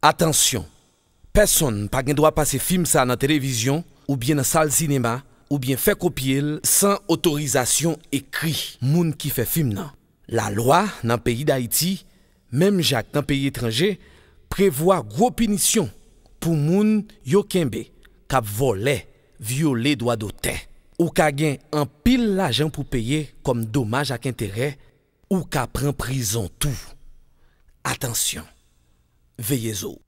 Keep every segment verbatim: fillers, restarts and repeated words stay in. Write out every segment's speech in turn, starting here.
Atansyon! Pèsonn pa gen dwa pase fim sa a nan televizyon oubyen nan sal sinema oubyen fè kopye l san otorizasyon ekri moun ki fè fim nan. Lalwa nan peyi Dayiti, menm jan ak nan peyi etranje, prevwa gwo pinisyon pou moun yo kenbe k ap vòlè, vyole dwa dotè. Ou ka gen anpil lajan pou peye kòm domaj ak enterè, ou ka pran prizon tou. Atansyon! Veye zo w!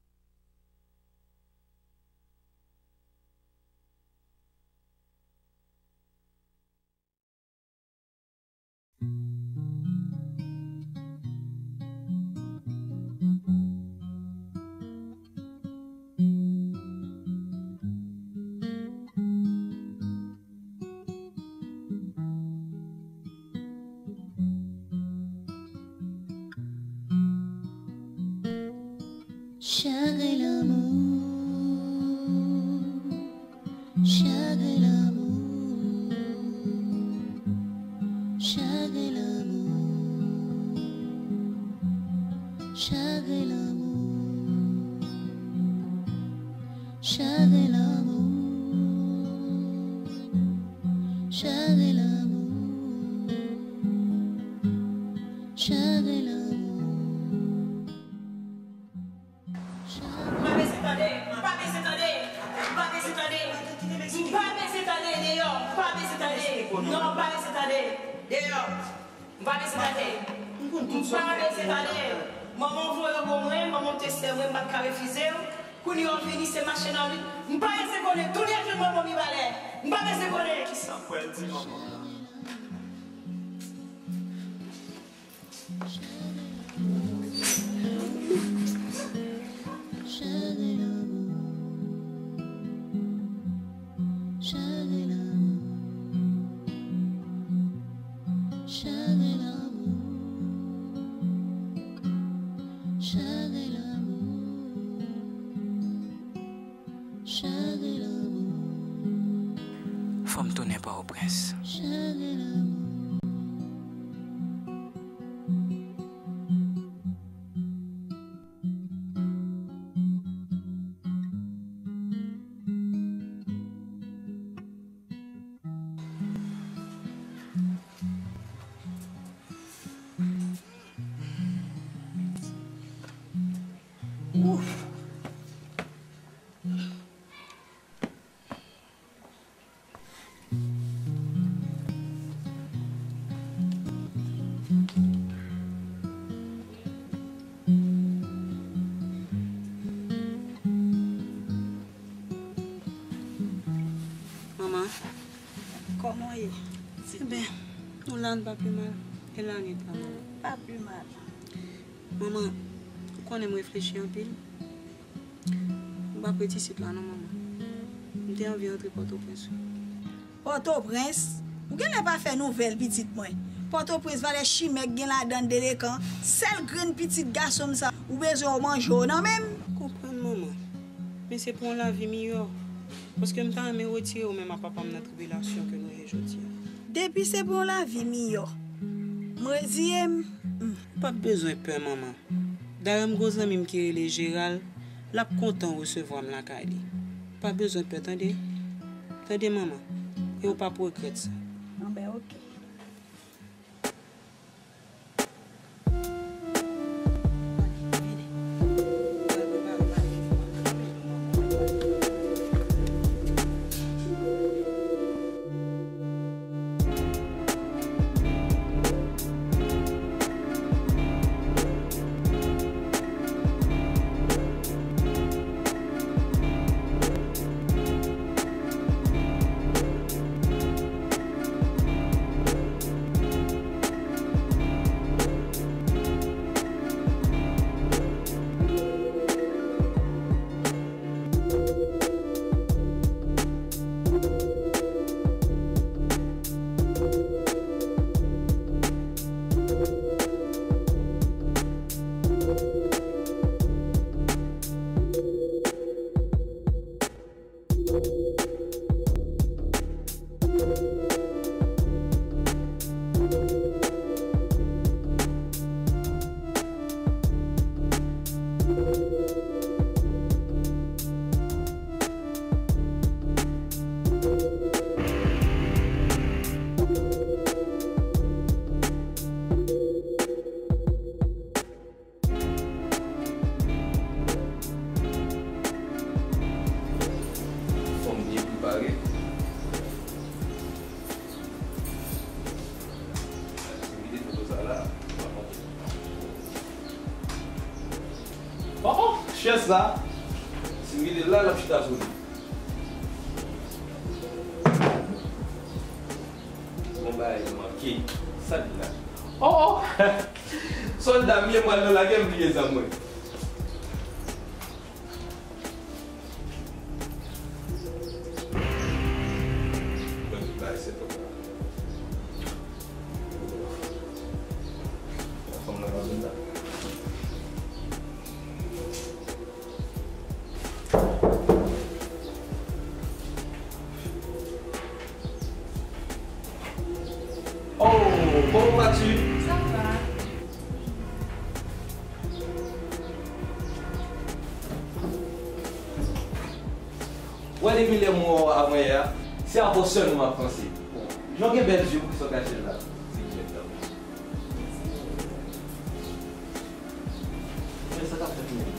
Chagrin lanmou, chagrin lanmou, chagrin lanmou, chagrin lanmou, chagrin lanmou, chagrin lanmou, chagrin lanmou. M pa bezwen tande, m pa bezwen tande, m pa bezwen tande, m pa bezwen tande deyò, m pa bezwen tande, non, m pa bezwen tande deyò, m pa bezwen tande, m pa bezwen tande. Manman w voye w ban mwen, manman w te sè mwen, m pa t ka refize w. Kounye a w vini se mache nan ri. M pa bezwen konnen, tounen jwenn manman w Mibalè. M pa bezwen konnen. Kisa m pral di manman m? Fò m tounen Pòtoprens. Manman. Kòman w ye? Eben, nou la, n pa pi mal. E lannwit la, manman? Pa pi mal. Manman, ou konnen m reflechi anpil. M p ap ret isit la non, manman. M te anvi antre Pòtoprens, wi. Pòtoprens? Ou genlè pa fè nouvèl, pitit mwen. Pòtoprens, valè chimè k gen ladan l delekan. Sèl grenn pitit gason m sa, ou bezwen w manje w nan men m. M konprann, manman. Men se pou yon lavi miyò. Paske m ta renmen retire ou menm ak papa m nan tribilasyon ke nou ye jodi a. Depi se pou yon lavi miyò, m reziye m. M p ap bezwen pè, manman. Dayè, m gon zanmi m ki rele Jeral, l ap kontan resevwa m lakay li. Pa bezwen pè, tande? Tande, manman? E w p ap regrèt sa. Anben, oke. Sa, si m kite l la, l ap chita sou li. Bon bagay li manke. Sa l la? Oh, oh! Sòlda m ye, m pral nan lagè, m bliye zam mwen. Mwen tout bagay se fòk la. Fanm nan pa vin la. Oh, comment vas-tu? Ça va. Wè, depi lè m wè w avan yè a, se avè w sèlman m ap panse. Jan w gen bèl zye, poukisa w kache l la? Se kiyès la? Men sa k ap fèt menm?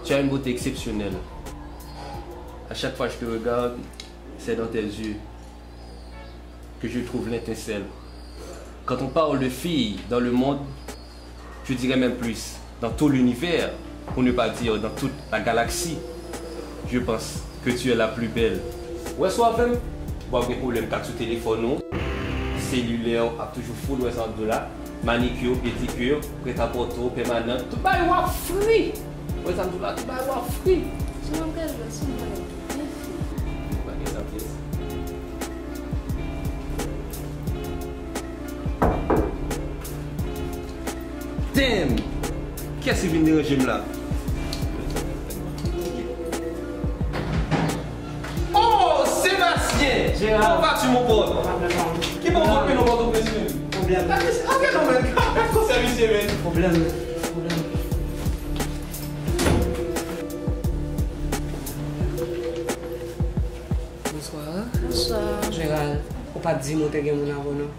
Tu as une beauté exceptionnelle. À chaque fois que je te regarde, c'est dans tes yeux que je trouve l'étincelle. Quand on parle de filles dans le monde, je dirais même plus, dans tout l'univers, pour ne pas dire dans toute la galaxie, je pense que tu es la plus belle. Wè sa w ap fè m? W ap gen pwoblèm kat sou telefòn ou. Selilè w ap toujou full, wè sa m ap di w la. Manikir, pedikir, prètapote, pèmanan, tout bagay w ap fri. Wè sa m di w la, tout bagay w ap fri. Sou mwen m gade la, sou mwen byen fri. Pa gen sa pyès. Damn! Kiyès ki vin deranje m la? Oh, Sébastien! Gérard. Comment vas-tu, mon pote? Ki bon kote nou Pòtoprens menm? Pwoblèm. Gade, gade non, men. Gade konsèy misye, men. Pwoblèm. Pwoblèm. Bonsoir. Bonsoir. Gérald, ou pa t di m ou te gen moun avè w non.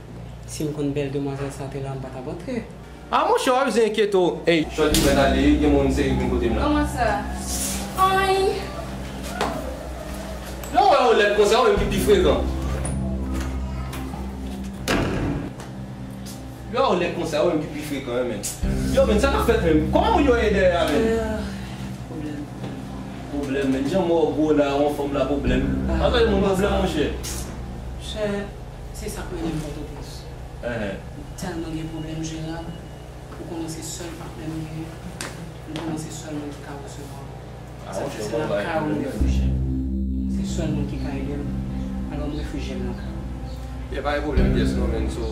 Si m konn bèl demwazèl sa te la, m pa t ap antre. Ah, monchè, w ap enkyete w. Ey, shorty mèt ale, gen moun serye vin kote m la. Kòman sa? Ay! Lè w wè yon lèd konsa, ou menm ki pi frekan. Lè w wè yon lèd konsa, ou menm ki pi frekan, wi, men. Yo, men, sa k ap fèt menm? Kòman moun yo ye dèyè a, men? Pwoblèm. Pwoblèm, men. Jan m wè w gwo la, yon fanm la, pwoblèm. Ah, pa fè moun pwoblèm, monchè. Chè, se sa k mennen m Pòtoprens. Enhen. M tèlman gen pwoblèm, Gérald. Ou konnen se sèl patnè m genyen. M konnen se sèl moun ki ka resevwa m. Ah, sa fè se nan kay ou m refijye m. Se sèl moun ki ka ede m. Alò m refijye m nan kay ou. Ye, pa gen pwoblèm pyès non, men. So,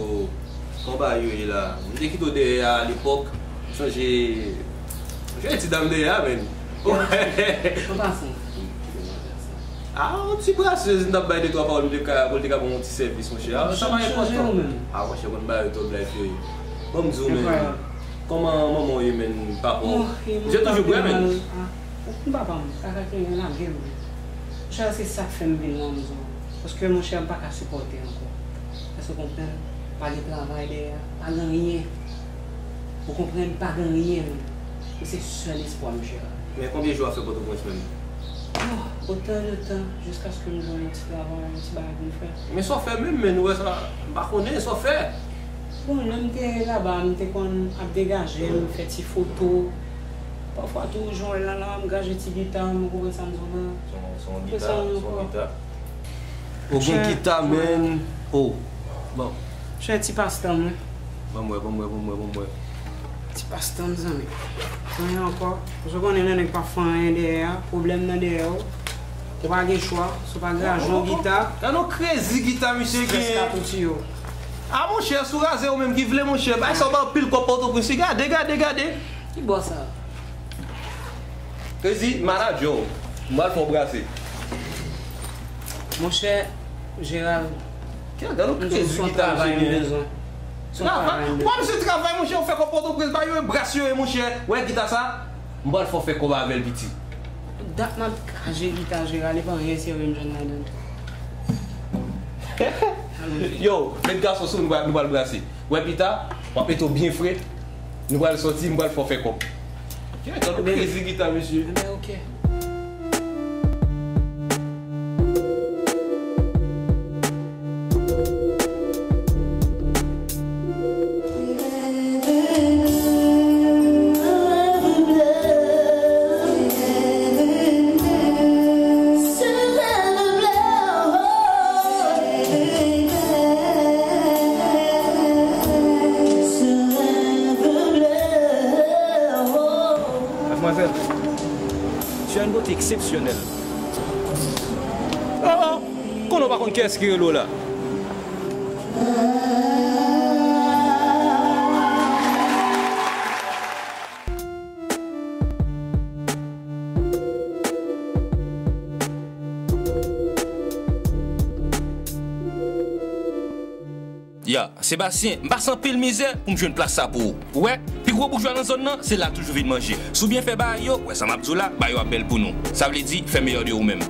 kòman bagay yo ye la? M te kite w dèyè a alepòk. M sonje, m sonje ti dam dèyè a, men. An pasan. Ah, yon ti brasez, m t ap bay de twa pawòl, m te ka, pou l te ka ban m yon ti sèvis, monchè. Ah, sa pa enpòtan. Ah, monchè, konn bagay yo twòp life yo ye. Bon, m di w, men, kòman manman w ye, men, papa w? Misye toujou bwè, men. Ou konn papa m, kaka ke yon lagè, wi. Monchè, se sa k fè m vin la, m di w. Paske, monchè, m pa ka sipòte ankò. Èske w konprann? Pa gen travay dèyè a, pa gen anyen. Ou konprann? Pa gen anyen menm. Ou se sèl espwa m, Gérald. Men konbyen jou w ap fè Pòtoprens menm? Oh, otan de tan, jiskaske m jwenn yon ti travay, yon ti bagay pou m fè. Men sa w fè menm, men nou wè sa, m pa konnen sa w fè. Bon, lè m te laba, m te konn ap degaje m, fè ti foto. Pafwa tou, jan w wè la la, m gaje ti gita m, ou konprann sa m di w la? Se yon, se yon gita, se yon gita. Ou gen gita, men. Oh. Bon. Chè ti pastan m, wi. Ban m wè, ban m wè, ban m wè, ban m wè. Ti pastan m, zanmi. Anyen ankò. Paske w konnen lè nèg pa fè anyen dèyè a, pwoblèm nan dèyè w. Ou pa gen chwa, si w pa graje yon gita. Gade yon krezi gita misye genyen. Strès ka tou tiye w. Ah, monchè, sou razè ou menm ki vle, monchè. Bay sa w bay anpil kòb Pòtoprens, wi. Gade, gade, gade. Ki bò sa? Krezi, manadjè w. M pral fè w brase. Monchè, Gérald. Gade yon krezi gita misye genyen. Travay. Ou pa bezwen travay, monchè, ou fè kòb Pòtoprens, ba yo e bras yo e, monchè. Wè gita sa? M pral fè w fè kòb avè l, piti. Dat m ap gaje gita, Gérald, e pa anyen serye m jwenn ladan l. Yo, met gason sou, nou pral, nou pral brase. Wè pita, w ap mete w byen fre. Nou pral sòti, m pral fè w fè kòb. Gade yon krezi gita, mesye. Ebyen, ok. Eksepsyonèl. Oh, oh! Konnen w pa konn kiyès ki rele w la. Ya, Sebastien, m pase anpil mizè pou m jwenn plas sa pou ou. Ou wè, pi gwo boujwa nan zòn nan, se la l toujou vin manje. Si w byen fè bagay yo, wè sa m ap di w la, bagay yo ap bèl pou nou. Sa vle di, fè meyè de ou menm.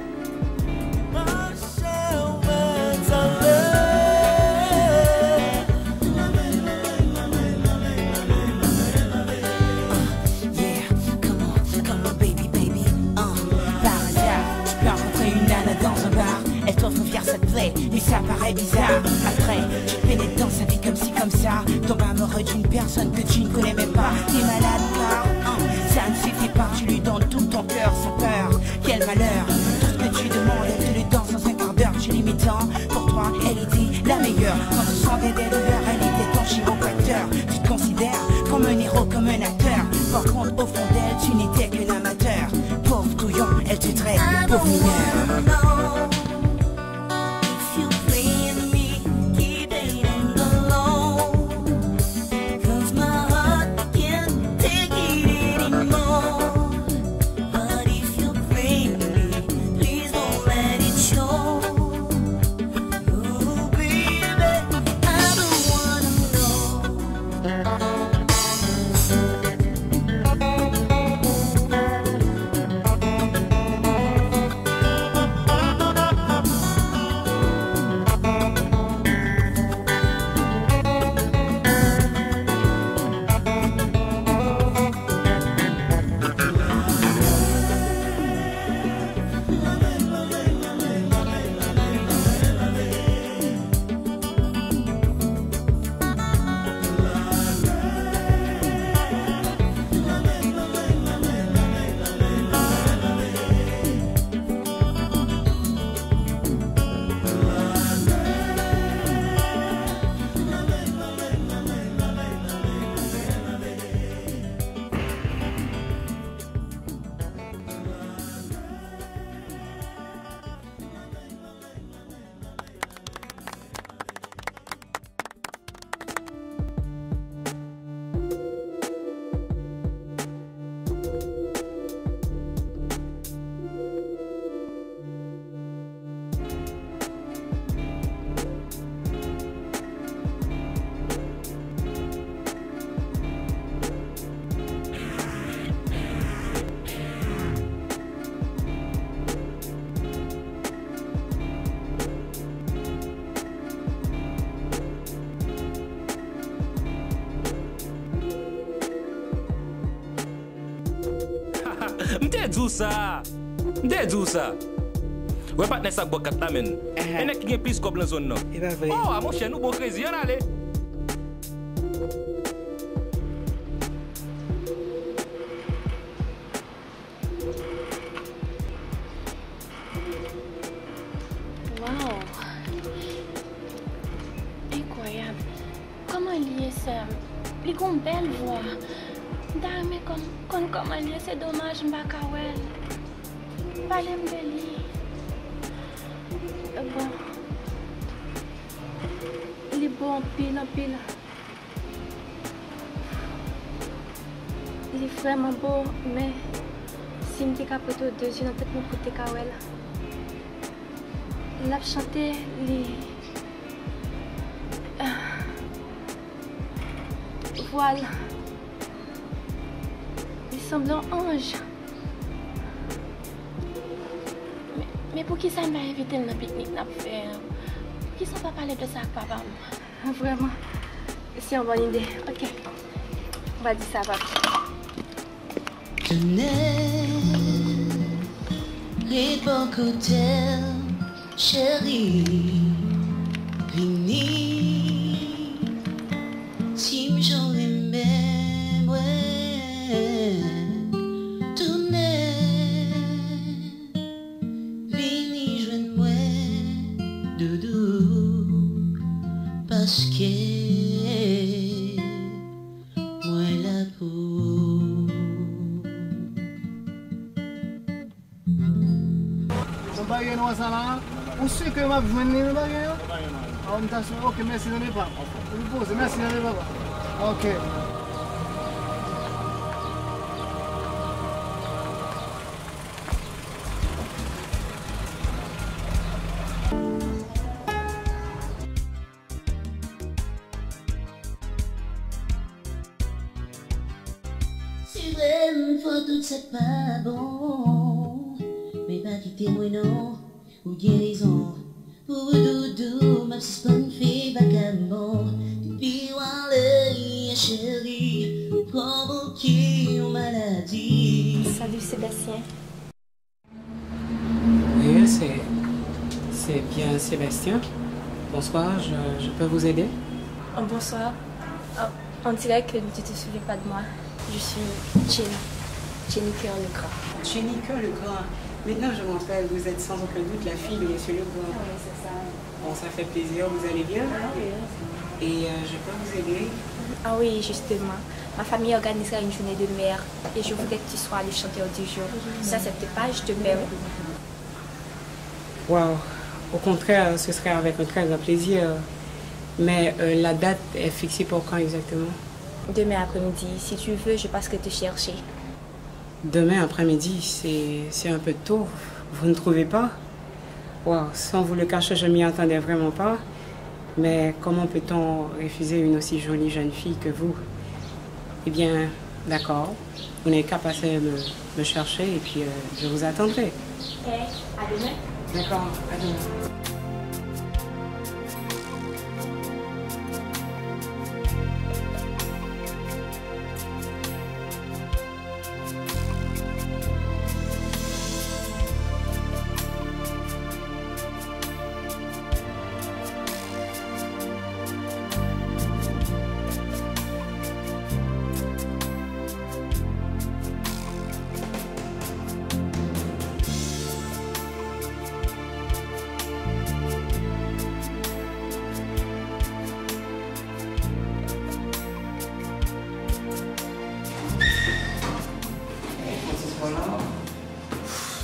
Yeah, come on, come on, baby, baby, uh. Par hasard, tu peux rencontrer une nana dans un bar. Elle t'offre un verre, ça te plaît, mais ça paraît bizarre. Après, tu pénètres dans sa vie comme ci, comme ça. Tomber amoureux d'une personne que tu ne connais même pas. T'es malade car, hein, ça ne suffit pas. Tu lui donnes tout ton cœur sans peur. Quel malheur. Tout ce que tu demandes, elle te le donne sans un quart d'heure. Tu lui mets tant. Pour toi, elle était la meilleure. Quand tu sentais des douleurs, elle était ton chiropracteur. Tu te considères comme un héros, comme un acteur. Par contre, au fond d'elle, tu n'étais qu'un amateur. Pauvre couillon, elle te traite de pauvre mineur. If you playing me, keep it on the low. 'Cause my heart can't take it anymore. But if you playing me, please don't let it show. Ooh, baby, I don't wanna know. M te di w sa! M te di w sa! Wè patnè sa k bò kat la, menn. Ehe. E nèg ki gen plis kòb nan zòn nan. E pa vre. Oh, a monchè, nou bon krezi, ann ale! Waw! Enkwayab! Kòman li ye, sè m? Li gon bèl vwa. M ta renmen konn, konn kòman li ye, se domaj m pa ka wè l. Pale m de li. Bon. Li bo anpil, anpil. Li vrèman bo, men si m te ka pote w de zye nan tèt mwen pou w te ka wè l. L ap chante, li, vwa l, li sanble yon anj. Men, men poukisa m pa envite l nan piknik n ap fè an? Poukisa w pa pale de sa ak papa m? Vrèman, se yon bòn ide. Ok. M pral di sa a papi. Tounen, ret bò kote m, cheri. Vini, di m jan w renmen mwen. Tounen. Vini jwenn mwen, doudou, paske mwen la pou ou. Si ke m ap jwenn li nan bagay yo? Ah, m ta sou, ok, mèsi, tande pa. Ou poze, mèsi, tande papa. Ok. Se vre, m fò, tout sa k pa bon. Men pa kite mwen non, ou gen rezon. Pou ou doudou, m ap sispann fè vakabon. Depi w ale, cheri, ou pwovoke yon maladi. Salut Sébastien. Oui, c'est, c'est bien Sébastien. Bonsoir, je, je peux vous aider? Oh, bonsoir. Oh, on dirait que tu te souviens pas de moi. Je suis Jenny, Jenny Cœur Legrand. Jenny Cœur Legrand. Maintenant, je me rappelle, vous êtes sans aucun doute la fille de Monsieur Legrand. Ah oui, c'est ça. Bon, ça fait plaisir, vous allez bien? Ah oui. Et, euh, je peux vous aider? Ah oui, justement. Ma famille organisera une journée de mer et je voudrais que tu sois le chanteur du jour. Si tu n'acceptes pas, je te paierai. Wow. Au contraire, ce serait avec un très grand plaisir. Mais, euh, la date est fixée pour quand exactement? Demain après-midi, si tu veux, je passerai te chercher. Demain après-midi, c'est, c'est un peu tôt, vous ne trouvez pas? Wow, sans vous le cacher, je m'y attendais vraiment pas. Mais comment peut-on refuser une aussi jolie jeune fille que vous? Eh bien, d'accord. Vous n'avez qu'à passer me, me chercher et puis, euh, je vous attendrai. Ok, à demain. D'accord, à demain.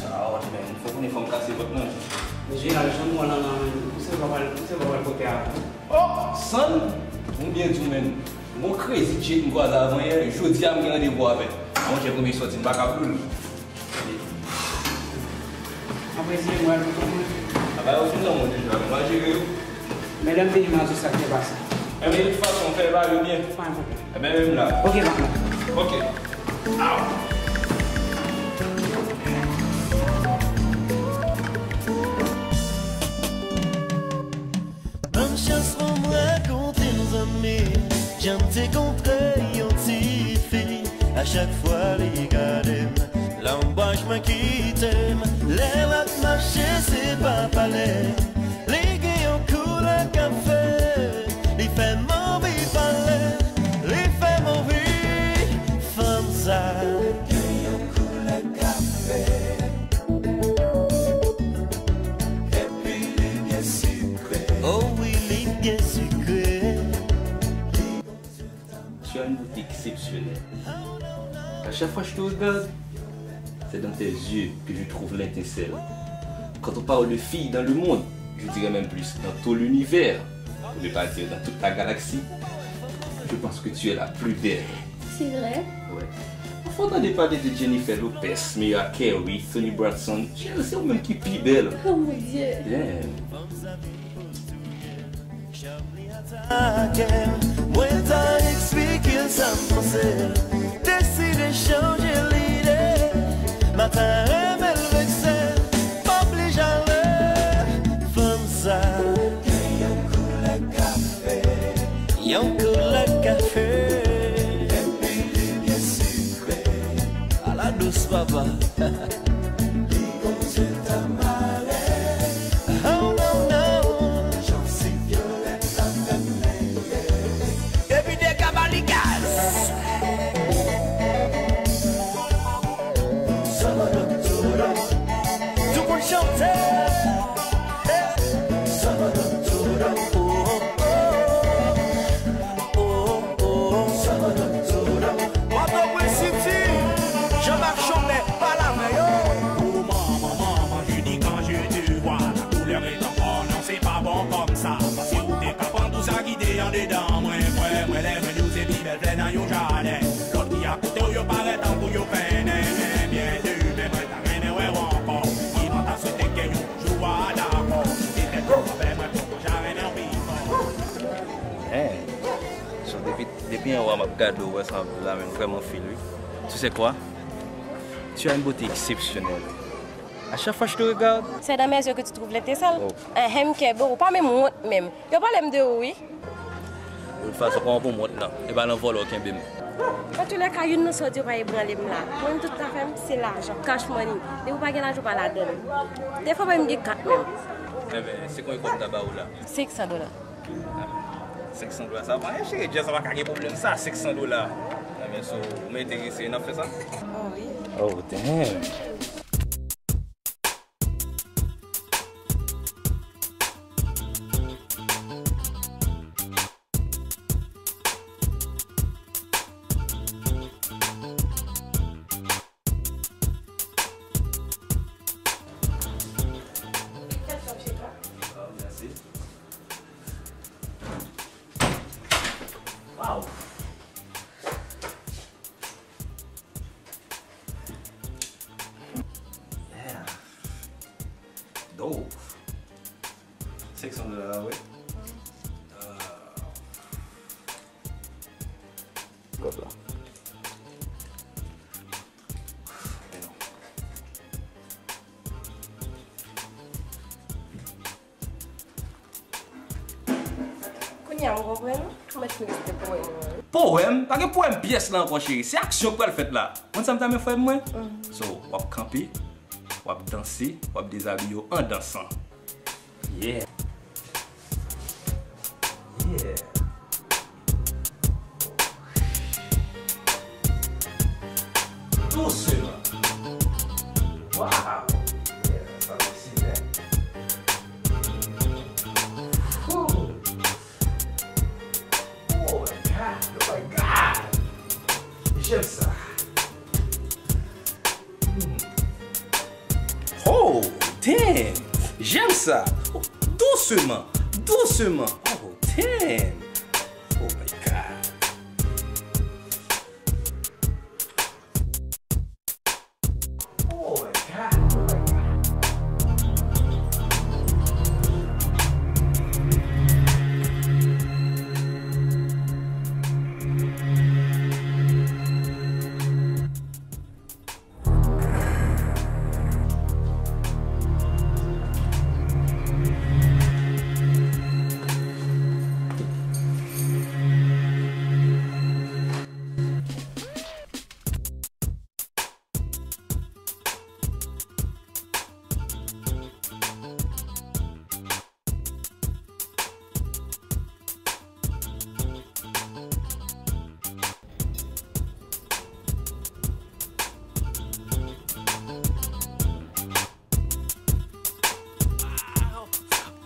Sa a, men, fò konnen fò m kase vant nan. Men jeneral, jan nou wè l nan, nan, ou se pa pral, ou se pa pral pote a. Oh, Sann! M byen di w, men. Gon crazy chick m kwaze avan yè, jodi a m gen randevou avè l. Monchè, premye sòti, m pa ka pou l. Apre, si mwen, mwen. Bagay yo fin nan mwen deja, men m a jere yo. Men lè m vini, m a di w sa k te pase. Enben, de tout fason, fè bagay yo byen. Pa gen pwoblèm. Enben, menm la. Ok, patnè. Ok. Aw. Ban m chans pou m rakonte nou zanmi, jan m te kontre yon ti fi. A chak fwa li gade m, lanmwaj mwen kite m. Lè l ap mache, se pa pale. Li gen yon koulè kafe, li fè m anvi pale. Li fè m anvi fanm sa. Li gen yon koulè kafe. Epi li byen sikre. Oh wi, li byen sikre. Tu as une beauté exceptionnelle. À chaque fois que je te regarde, c'est dans tes yeux que je trouve l'étincelle. Quand on parle de filles dans le monde, je dirais même plus dans tout l'univers, pour ne pas dire dans toute la galaxie, je pense que tu es la plus belle. C'est vrai? Ouais. Anfen, w tande pale de Jennifer Lopez, Mariah Carey, Toni Braxton, Chelsea, ou menm ki pi bèl. Oh mon Dieu. Damn. Mwen ta eksplike l sa m panse, deside chanje lide. M ta renmen l vekse, oblije ale. Fanm sa gen yon koulè kafe. Yon koulè kafe. Epi li byen sikre. Ala dous, papa. Li gon zye ta mare. Oh, no, no. Jan si vyolèt la fè m leve. Epi dega ba li gaz. Tout moun chante. Pòtoprens City, Jean-Marc Chomè, pale avè yo. Dedan mwen, frè mwen, lè mwen di w se pi bèl flè nan yon jaden. Lòt ki akote w yo parèt tankou yo fennen. Byen demen mwen ta renmen wè w ankò. Ki mwen ta swete ke yon jou w a dakò. Se tèt ou fè mwen poko ja renmen w pi fò. Dang. So, depi, depi yon wa m ap gade w, wè sa la menm vrèman fil, wi. Tu sais quoi? Tu as une beauté exceptionnelle. À chaque fois que je te regarde. C'est dans mes yeux que tu trouves l'étincelle. Oh. Ahem, kenbe, ou pa menm wont menm. Yo pale m de ou, wi. De tout fason, kòman pou m wont nan? E pa nan vòlò w kenbe m. Antoulèka, youn nan sa w di yo pa ebranle m la. Mwen menm tout afè m, se lajan, cash money. Depi w pa gen lajan, w pa ladan l. Defwa menm gen kat menm. Enben, se konbyen kòb m ta ba w la? Senk san dola. Senk san dola, sa pa anyen, cheri. Djèl sa pa ka gen pwoblèm, sa, senk san dola. Enben, so, ou enterese, n ap fè sa? Oh, wi. Oh, damn. Wow. Yeah. Dope. Senk san dola la, wi. Kòb la. Men non. Kounye a, m konprann ou. Mwen te reste powèm nan. Powèm? Pa gen powèm pyès la ankò, cheri. Se aksyon k pral fèt la. Konn sa m ta renmen fè, mwen? So, w ap kanpe, w ap danse, w ap dezabiye w an dansan. Yeah. Yeah. Dousman. Wow. Yeah, sa seksi, man. Ooh. Oh my God, oh my God. J'aime ça. Hmm. Oh, damn! J'aime ça! Dousman, dousman! Oh, damn! Oh my God! Oh my God! Oh my God!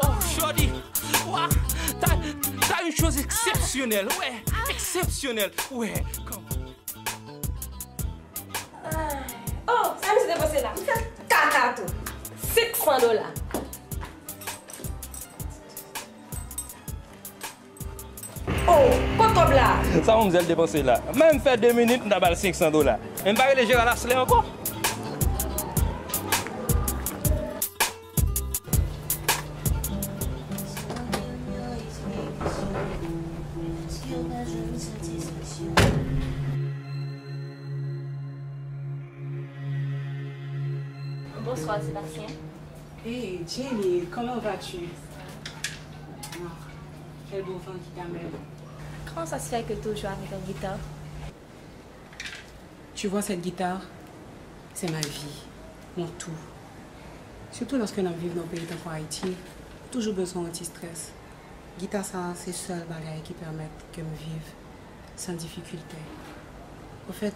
Oh, shorty, wa, t'as, t'as une chose exceptionnelle, ouais, exceptionnelle, ouais, come on. Oh, sa misye depanse la? Misye kaka tou. Senk san dola. Oh, kot kòb la? Sa manmzèl depanse la? Menm fè de minit, m ta ba l senk san dola. Men m pa rele Jeral Aslè ankò. Bonsoir, Sébastien. Hey, Jenny, comment vas-tu? Ah, quel beau vent qui t'amène. Comment ça se fait que tu joues avec un guitare? Tu vois, cette guitare, c'est ma vie, mon tout. Surtout lorsque n ap viv nan yon peyi tankou Ayiti, ou toujou bezwen yon ti strès. Gita sa a, se sèl bagay ki pèmèt ke m viv sans difficulté. Au fait,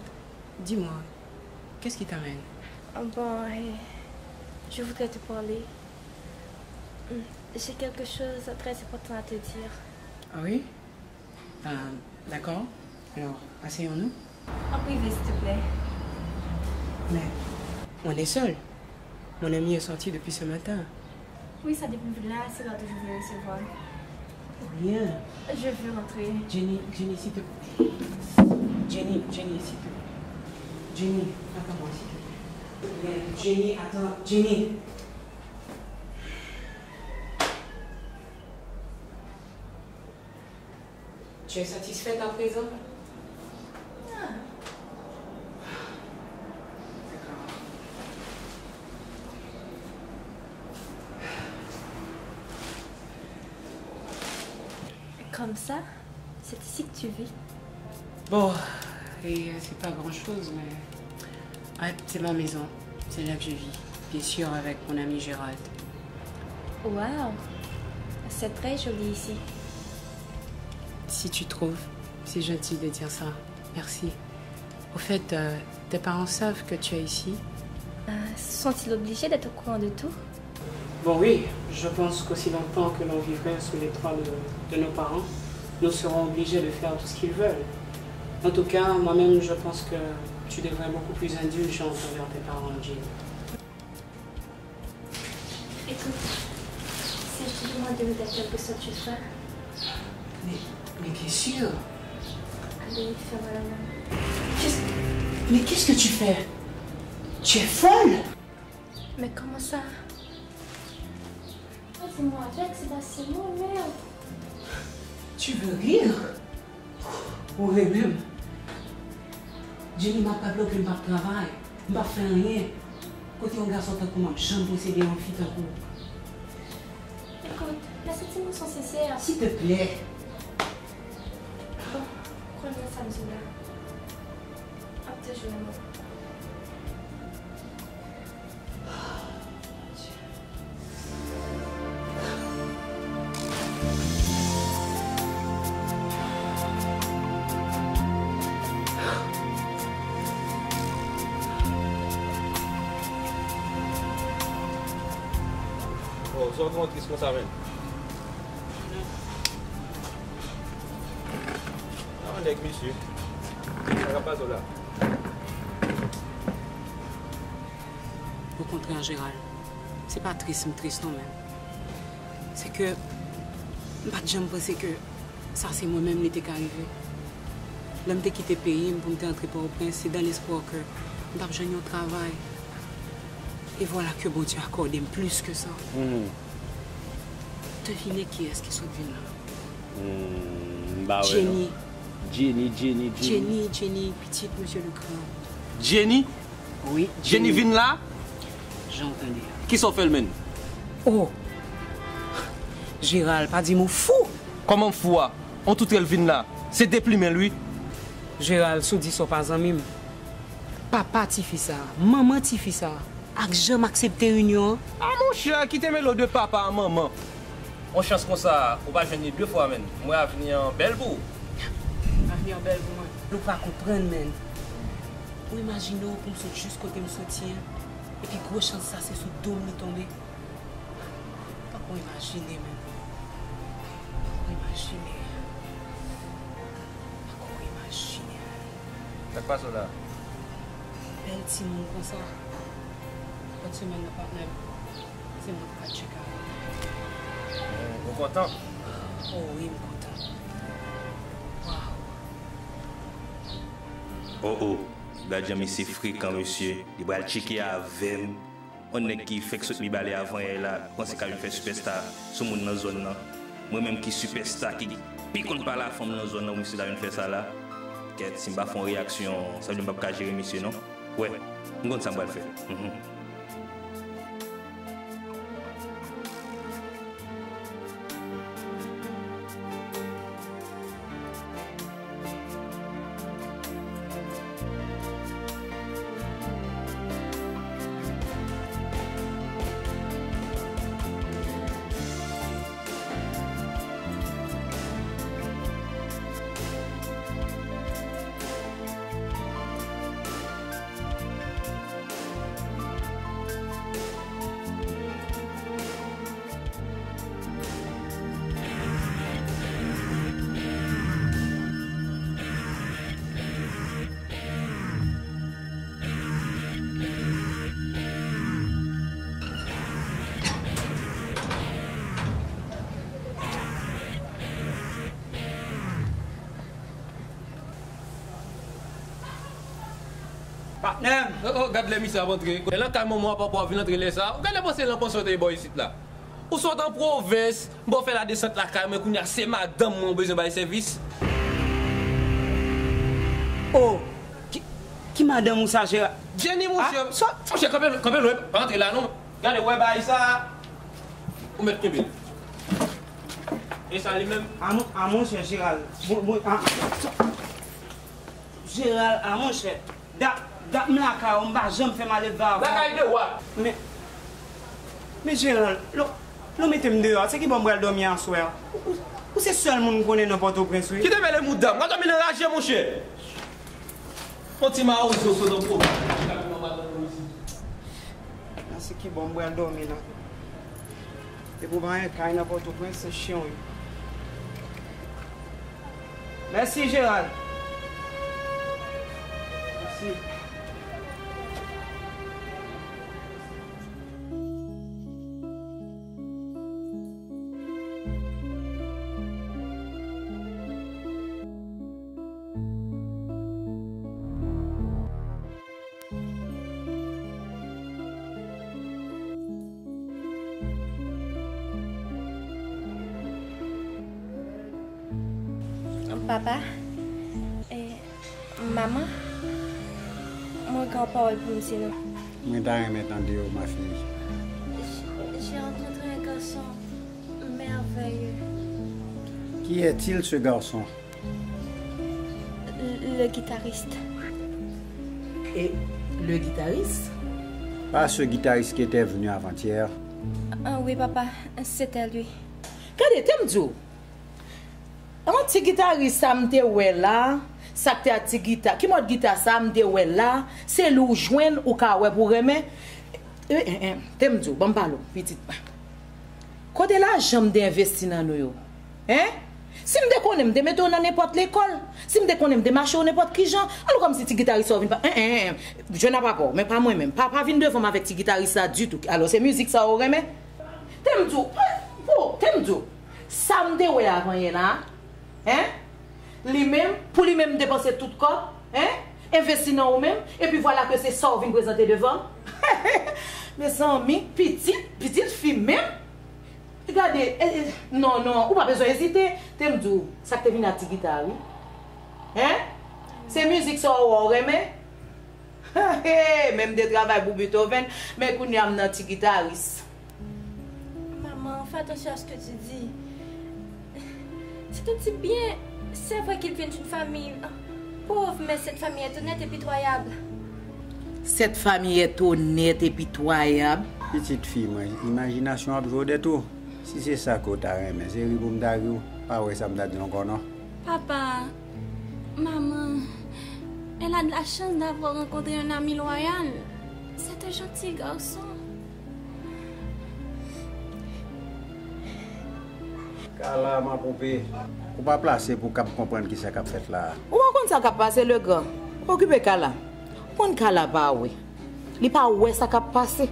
dis-moi, qu'est-ce qui t'amène? Ah bon, eh, je voudrais te parler. Hmm, j'ai quelque chose de très important à te dire. Ah oui? Euh, d'accord. Alors, asseyons-nous. En privé, s'il te plaît. Mais on est seul. Mon ami est sorti depuis ce matin. Oui, ça depuis là, c'est là que je veux recevoir. Rien. Je veux rentrer. Jenny, Jenny, s'il te plaît. Jenny, Jenny, s'il te plaît. Jenny, attends-moi, s'il te plaît. Jenny, attends, Jenny. Tu es satisfaite à présent? Ah. D'accord. Comme ça, c'est ici que tu vis? Bon, et, euh, c'est pas grand-chose, mais, ouais, c'est ma maison. C'est là que je vis. Bien sûr, avec mon ami Gérald. Waouh, c'est très joli ici. Si tu trouves, c'est gentil de dire ça. Merci. Au fait, euh, tes parents savent que tu es ici? Euh, sont-ils obligés d'être au courant de tout? Bon, oui, je pense qu'aussi longtemps que l'on vivrait sous les toits de, de nos parents, nous serons obligés de faire tout ce qu'ils veulent. En tout cas, moi-même, je pense que tu devrais être beaucoup plus indulgente envers tes parents, Jean. Écoute, si je te demande de me dire quelque chose, tu le feras? Mais, mais bien sûr. Allez, ferme la main. Qu'est-ce, mais qu'est-ce que tu fais? Tu es folle! Mais comment ça? Ah, c'est moi avec, c'est pas, c'est moi, merde. Tu veux rire? Ou ri menm? Jenny, m ap pa bloke, m p ap travay, m p ap fè anyen. Kote yon gason tankou mwen ap janm posede yon fi tankou w? Écoute, mes sentiments sont sincères. S'il te plaît. Bon, kounye a sa m sou la. M ap toujou renmen w. Oh, sa w twò tris konsa, menn. Sa yon nèg, mesye. Sa k ap pase w la? Okontrè, Gérald, se pa tris m tris non, men se ke m pa t janm panse ke sa se mwen menm li te ka rive. Lè m te kite peyi m pou m te antre Pòtoprens, se dans l'espoir ke m t ap jwenn yon travay. Et voilà que Bondye akòde m plis ke sa. Devine kiyès ki sot vin la. Hmm, m pa wè non. Jenny. Jenny, Jenny, Jenny. Jenny, Jenny, pitit Mesye Legrand. Jenny? Wi, Jenny. Jenny vin la? Jan w tande a. Kisa w fè l, menn? Oh! Gérald, pa di m ou fou! Kòman m fou a? On toutrèl vin la. Se deplimen l, wi. Gérald, si w di sa w pa zanmi m. Papa tifi sa, manman tifi sa, ak jan m aksepte inyon an. Ah, monchè, kite mele w de papa a manman. On chans konsa, ou pa jwenn li de fwa, menn. M wè avni an bèl pou ou. Avni an bèl pou mwen. Ou pa konprann, menn. Ou imajine w pou m sot jis kote m soti an, epi gwo chans sa se sou do m li tonbe. Pako imajine, menn. Pako imajine. Pako imajine. Sa k pase w la? Bèl timoun konsa. Lòt semèn nan, patnè m, se mwen ki pral tcheke avè l. Ou kontan? Oh wi, m kontan. Waw. Oh, oh. Gad jan misye frekan, mesye. Li pral tcheke avè m. On nèg ki fèk sot Mibalè avan yè la, panse k ap vin fè sipèsta sou moun nan zòn nan. Mwen menm ki sipèsta, ki pi konn pale a fanm nan zòn nan, misye ta vin fè sa la. Kèt, si m pa fè yon reyaksyon, sa vle di m p ap ka jere misye non. Wè, m konn sa m pral fè. Mhm. Patnè m! Oh, oh, gad lè misye ap antre. Lè lakay manman w ap ap vin antre lè sa a. Ou gad lè panse lan panse w te bò isit la. Ou sot an pwovens, m ba w fè ladesant lakay mwen, kounye a se madanm mwen ou bezwen bay sèvis. Oh, ki, ki madanm ou sa, Jera? Jenny, monchè. Ah, sa? Monchè, kanpe, kanpe lwen, pa antre la non. Gade, ou wè bagay sa a? Ou mèt kenbe l. E sa li menm? A mon, a monchè, Jeral. Bon, bon, a, sa, Jeral, a monchè. Dat, dat m lakay ou, m pa janm fè malelve avè w. Lakay de wa. Men, men Jeral, lè, lè w mete m deyò a, se ki bò m pral dòmi aswè a? Ou, ou, ou se sèl moun m konnen nan Pòtoprens, wi. Kite mele mouda m, w a dòmi nan raje, monchè. Yon ti mawozo sot an pwovens. Nan se ki bò m pral dòmi la. Depi w pa gen kay nan Pòtoprens, se chen w ye. Mèsi, Jeral. Mèsi. Papa, eh, manman, mwen gen yon pawòl pou m di nou. Mwen ta renmen tande w, ma fille. J'ai, j'ai rencontré un garçon merveilleux. Qui est-il, ce garçon? Le guitariste. Et le guitariste? Pas ce guitariste qui était venu avant-hier. Ah oui, papa, c'était lui. Gade, te m di w. An ti gitaris sa m te wè la, sa k te ak ti gita, ki mòd gita sa m te wè la, se li w jwenn ou ka wè pou renmen. Eh, eh, eh, te m di w, ban m pale w, pitit. Kote lajan m te envesti nan nou yo? Hein? Si m te konnen, m te mete w nan nenpòt lekòl. Si m te konnen, m te mache w nenpòt kijan. Alò kòmsi ti gitaris sa w vin pa, en, en, en, jwenn ap apò, men pa mwen menm. Pa, pa vin devan m avèk ti gitaris sa ditou. Alò, se mizik sa w renmen? Te m di w, po, te m di w, sa m te wè avanyè la, hein? Li menm, pou li menm m depanse tout kòb, hein? Envesti nan ou menm, epi vwala ke se sa w vin prezante devan m. Mezanmi, pitit, pitit fi menm. Gade, e, e, non, non, ou pa bezwen ezite. Te m di w, sa k te vin ak ti gita a, wi. Hein? Se mizik sa w wè w renmen? Men m te travay pou Beethoven, men kounye a m nan ti gitaris. Maman, fais attention à ce que tu dis. Si tu dis bien, c'est vrai qu'il vient d'une famille, euh, pauvre, mais cette famille est honnête et pitoyable. Cette famille est honnête et pitoyable. Pitit fi mwen, imajinasyon ap jwe w dèt ou. Si se sa ke w ta renmen, se ri pou m ta ri w. Pa wè sa m ta di w ankò non. Papa, maman, elle a de la chance d'avoir rencontré un ami loyal. C'est un gentil garçon. Kala, ma poupe. Ou pa plase pou w kab konprann kisa k ap fèt la a. Ou pa konn sa k ap pase, Legrand. Okipe Kala. Ou konn Kala pa wè. Li pa wè sa k ap pase.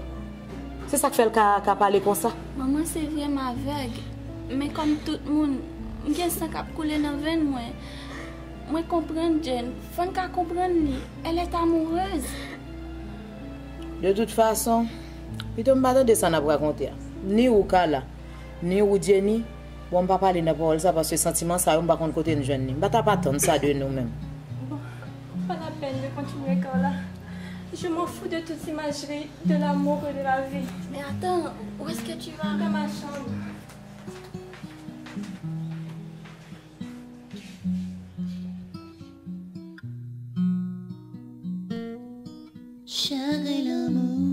Se sa k fè l ka, ka pale konsa. Manman, se vre m avèg. Men kòm tout moun, m gen san k ap koule nan venn mwen. Mwen konprann Jane. Fò n ka konprann li. Elle est amoureuse. De tout fason, pito m pa tande sa n ap rakonte a. Ni ou Kala, ni ou Jenny, bon, m pa pale nan pawòl sa paske santiman sa yo m pa konn kote n jwenn li. M pa t ap atann sa de nou menm. Bon, pas la peine de continuer, Carla. Je m'en fous de toute imagerie de l'amour et de la vie. Mais attends, où est-ce que tu vas? Dans ma chambre. Chagrin l'amour,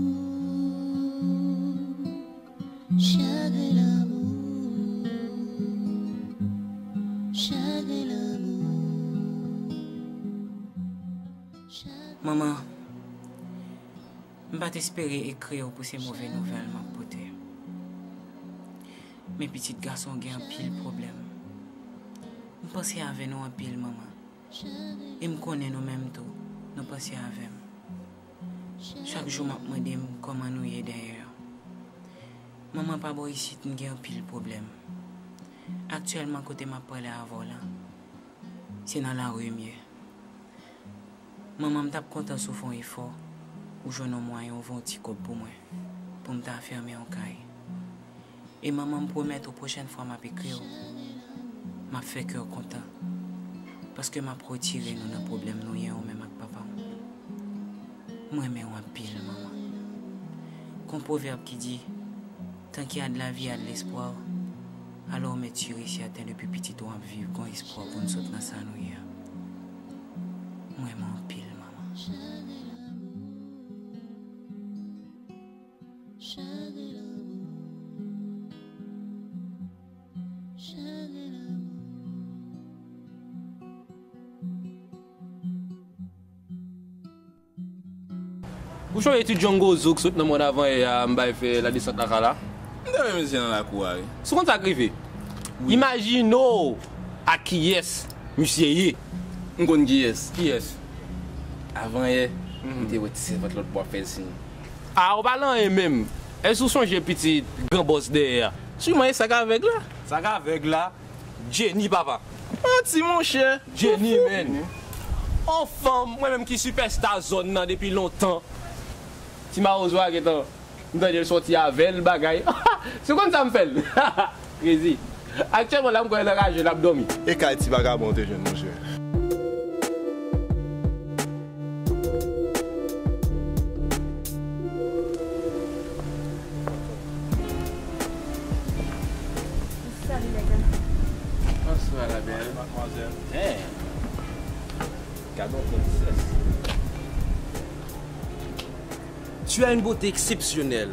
chagrin l'amour, chagrin l'amour. Manman, m pa t espere ekri w pou se move nouvèl m ap pote. Men pitit gason w gen anpil pwoblèm. M panse avè nou anpil, manman. E m konnen nou menm tou, nou panse avè m. Chak jou m ap mande m kòman nou ye dèyè. Manman, pa bò isit, m gen anpil pwoblèm. Aktyèlman, kote m ap pale avè w la, se nan lari m ye. Manman, m t ap kontan si w fè yon efò, ou jwenn yon mwayen, ou voye yon ti kòb pou mwen, pou m ta fèmen yon kay. E manman, m pwomèt ou, pwochèn fwa m ap ekri w, m ap fè kè w kontan. Paske m ap retire nou nan pwoblèm nou ye, ou menm ak papa w. M renmen w anpil, manman. Gon pwovèb ki di, tant qu'il y a de la vie, il y a de l'espoir. Alò, ou mèt sur et certain, depi pitit ou ap viv, gon espwa pou n sot nan sa nou ye a. M renmen w anpil, manman. Ou chonje ti Django Zouk sot nan mòn avan yè a, m bay fè ladesant lakay la? M te wè misye nan lakou a, wi. Si w konn sa k rive? Wi. Imajine w ak kiyès misye ye. M konn kiyès. Kiyès? Avan yè, m te wè ti sèvant lòt bò ap fè l siy. A, ou pale anyen menm. Èske w sonje pitit gran bòs dèyè a? Siman e sa k avèg la. Sa k avèg la? Jenny, papa. Manti, monchè. Jenny, man. On fanm, mwen menm ki sipèsta zòn nan depi lontan. Ti mawozo a gentan, m tande l sòti avè l, bagay. Si w konn sa m fè l. Krezi. Aktyèlman la, m kwè l anraje, l ap dòmi. E kay ti vagabon te jwenn, monchè. Salut les gars. Bonsoir la belle. Mademoiselle. Hey. Gade yon princesse. Tu as une beauté exceptionnelle.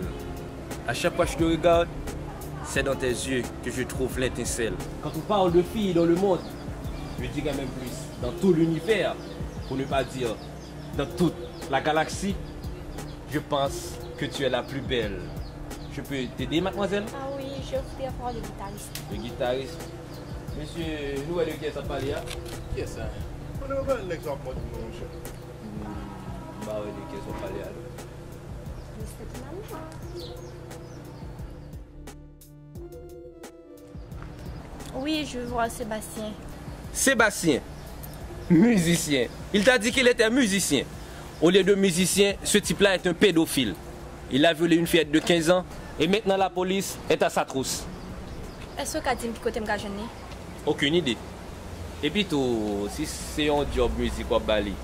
À chaque fois que je te regarde, c'est dans tes yeux que je trouve l'étincelle. Quand on parle de filles dans le monde, je dirais même plus, dans tout l'univers, pour ne pas dire dans toute la galaxie, je pense que tu es la plus belle. Je peux t'aider, mademoiselle? Ah oui, je voudrais avoir le guitariste. Le guitariste? Mesye, nou wè de kiyès ap pale a? Kiyès sa? Mwen wè nèg sa ap mòde non, monchè. Hmm, m pa wè de kiyès w ap pale a non. Mister Tonami. Oui, je veux voir Sébastien. Sébastien, musicien. Il t'a dit qu'il était musicien. Au lieu de musicien, ce type-là est un pédophile. Il a violé une fillette de quinze ans et maintenant la police est à sa trousse. Èske w ka di m ki kote m ka jwenn li? Okenn ide. Epi tou, si se yon djòb mizik w ap ba li,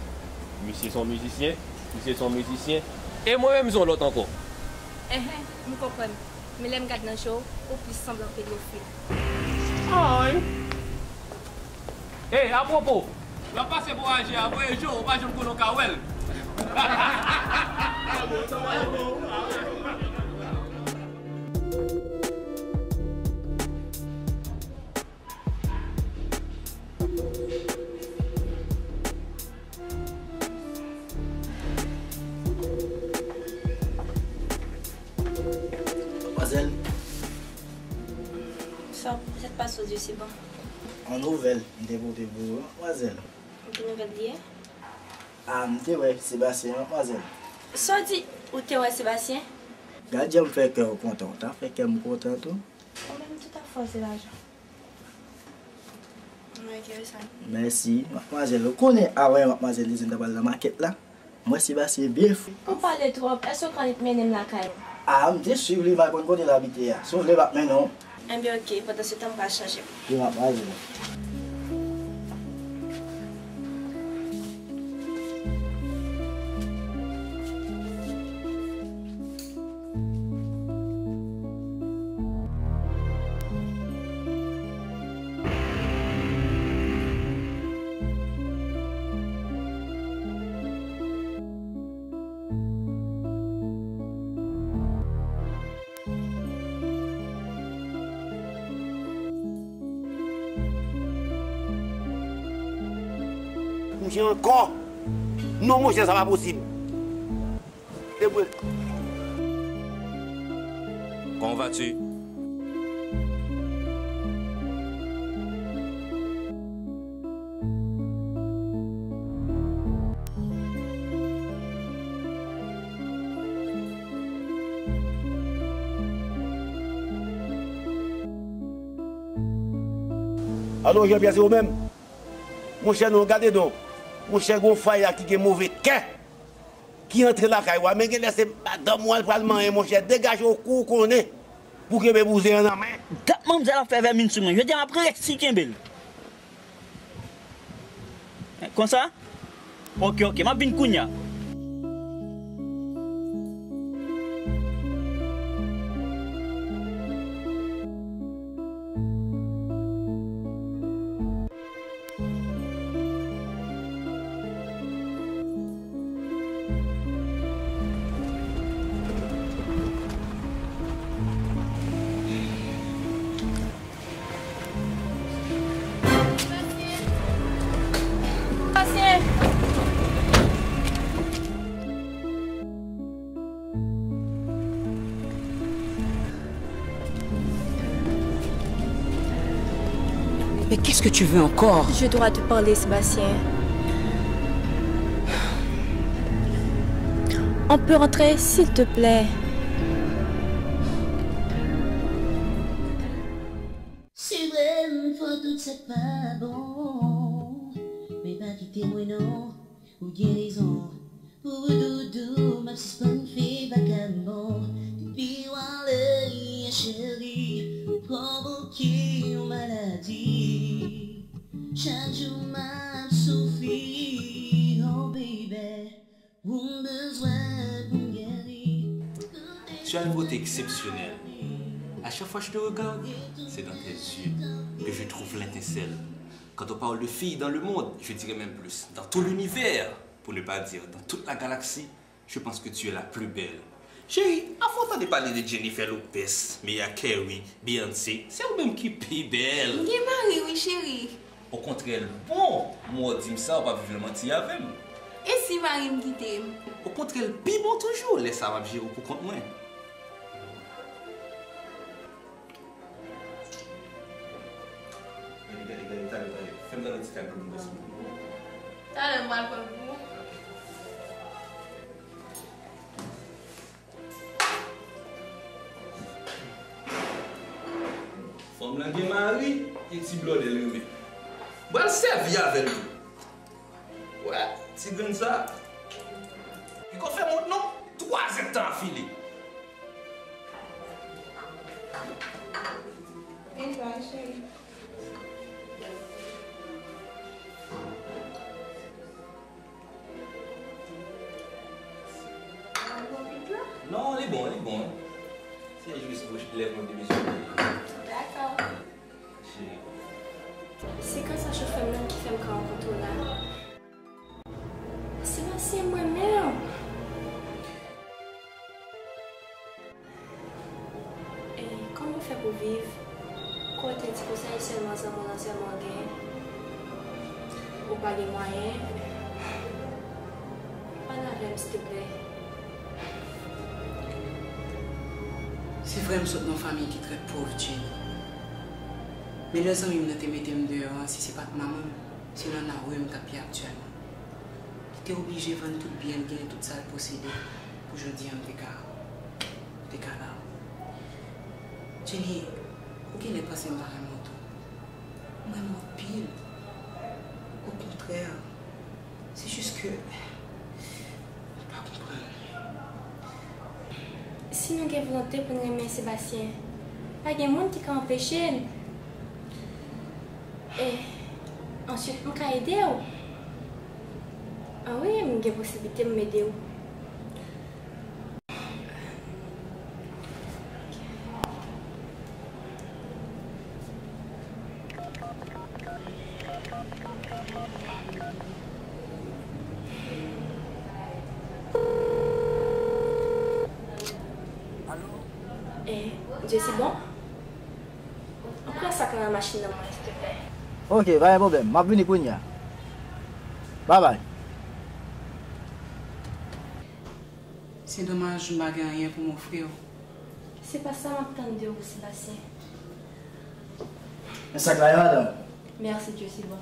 misye se yon mizisyen, misye se yon mizisyen, e mwen menm se yon lòt ankò. Enhen, m konprann. Men lè m gad nan je w, ou plis sanble yon pedofil. Ay! Ey, apwopo, lè w ap pase pou aje a, voye je w, ou pa janm konnen w ka wè l. Manmwazèl. Sa, sa k pase w di, Seba? Yon nouvèl m te pote pou ou, manmwazèl. Ki nouvèl li ye? A, m te wè Sebastien, manmwazèl. Sa w di? Ou te wè Sebastien? Gad jan m fè kè w kontan. Ou ta fè kè m kontan tou. Ou menm tout ap fè w se lajan. Mwen enterese. Mèsi, manmwazèl. Ou konnen, avan yè manmwazèl Lizèn ta pral nan makèt la. Mwen, Sebastien byen fou. Ou pale twòp. Èske w konn mennen m lakay ou? A, m te swiv li, m pa konn kote l abite a. Si w vle, m ap mennen w. Enben, oke. Pandan se tan, m pral chanje. Wi, manmwazèl. Monchè ankò. Non, monchè, sa pa posib. Debout. Comment vas-tu? Alo, Jean Pierre, se ou menm? Monchè, non, gade non. Monchè, gon fay la ki gen move kè, ki antre lakay ou a, men genlè se madanm ou al pral manyen, monchè, degaje w kou w konnen pou kenbe bouzen an nan men. Dat manmzèl ap fè vèmin sou mwen, jodi a m ap resi kenbe l. Konsa? Oke, oke, m ap vin kounye a. Mais qu'est-ce que tu veux encore ? Je dois te parler, Sébastien. On peut entrer, s'il te plaît ? Se vre, m fò tout sa k pa bon. Men pa kite mwen non, ou gen rezon. Pou ou doudou, m ap sispann fè vakabon. Depi w ale, cheri, ou pwovoke yon maladi. Chak jou m ap soufri, oh baby. Ou m bezwen pou m geri. Tu as une beauté exceptionnelle. À chaque fois que je te regarde, c'est dans tes yeux que je trouve l'étincelle. Quand on parle de filles dans le monde, je dirais même plus, dans tout l'univers, pour ne pas dire dans toute la galaxie, je pense que tu es la plus belle. Cheri, avan w tande pale de Jennifer Lopez, Mariah Carey, Beyoncé, se ou menm ki pi bèl. M gen mari wi, cheri. Okontrè, l bon, mwen w di m sa, w p ap viv nan manti avè m. E si mari m kite m? Okontrè, l pi bon toujou, lè sa a m ap jere w pou kont mwen. Gade, gade, gade, talè, talè. Fè m gade ti kal pou nou. Talè m pral pran pou ou. Fanm lan gen mari, gen ti blòdè l renmen. M pral sèvi avè l tou. Wè, ti grenn sa. Piko fè mont non, twa zèdtan afile. Enjoy, cheri. Non, li bon, li bon. Se jis pou lè pou te bezwen. Dakò. Cheri. Se kansa chofè m nan ki fè m ka rankontre w la. Sebastien, mwen menm. E kòman w fè pou viv? Kote ti konsèy sèlman zanmi w lan sèlman w gen? Ou pa gen mwayen? Pale avè m, silteplè. Se vre m sot nan yon fanmi ki trè pòv, Jenny. Men lè zanmi m nan te mete m deyò an, si se pa t manman m, se nan lari m t ap ye aktyèlman. Li te oblije vann tout byen l genyen, tout sa l posede, pou jodi a m te ka, m te ka la. Jenny, ou genlè panse m pa renmen w tou. M renmen w anpil. Okontrè, se jis ke ou pa konprann. Si nou gen volonte pou n renmen Sebastien, pa gen moun ki ka anpeche n. E answit, m ka ede w. A wi, m gen posiblite m ede w. Alo? Eh, Jesse, bon? Anpre sa ka nan machin nan mwen, silteplè. Ok, pa gen pwoblèm. M ap vini kounye a. Babay. Se domaj m pa gen anyen pou m ofri w. Se pa sa m ap tann de ou, Sebastien. Men sa k la ye, madanm. Mèsi, Dye, se bon.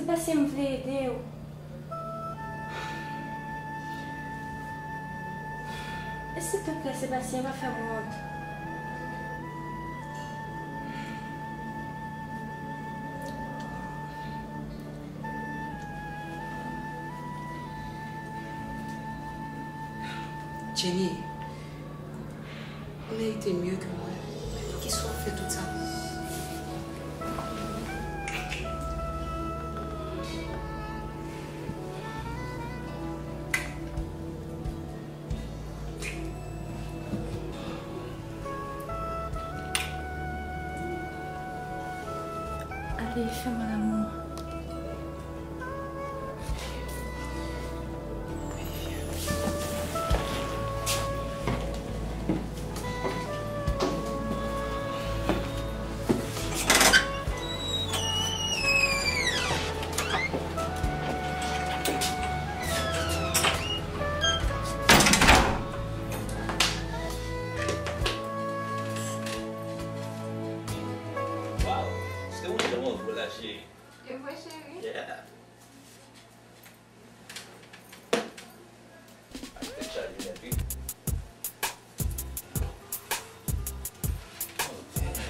Sebastien, m vle ede w. E silvouplè, Sebastien, pa fè m wont. Jenny, ou merite mye ke mwen. Men poukisa w ap fè tout sa pou mwen? Ale, fè mwen lanmou. Waw, se ou ki te manje la, cheri. E vre, cheri? Yeah. Ak tèt chaje nèt, wi. Oh, damn.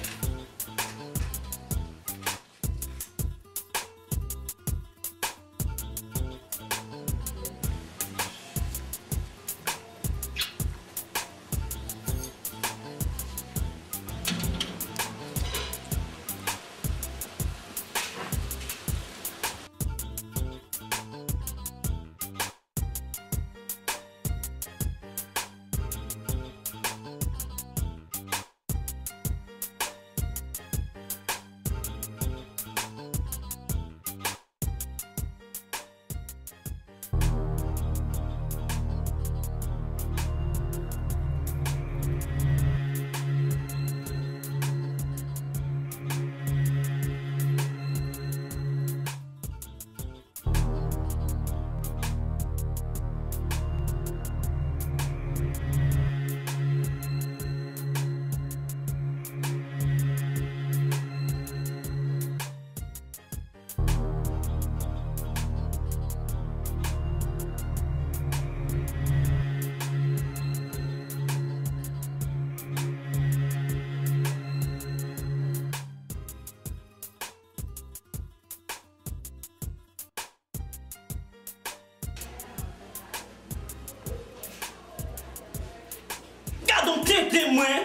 Gadon tenten mwen.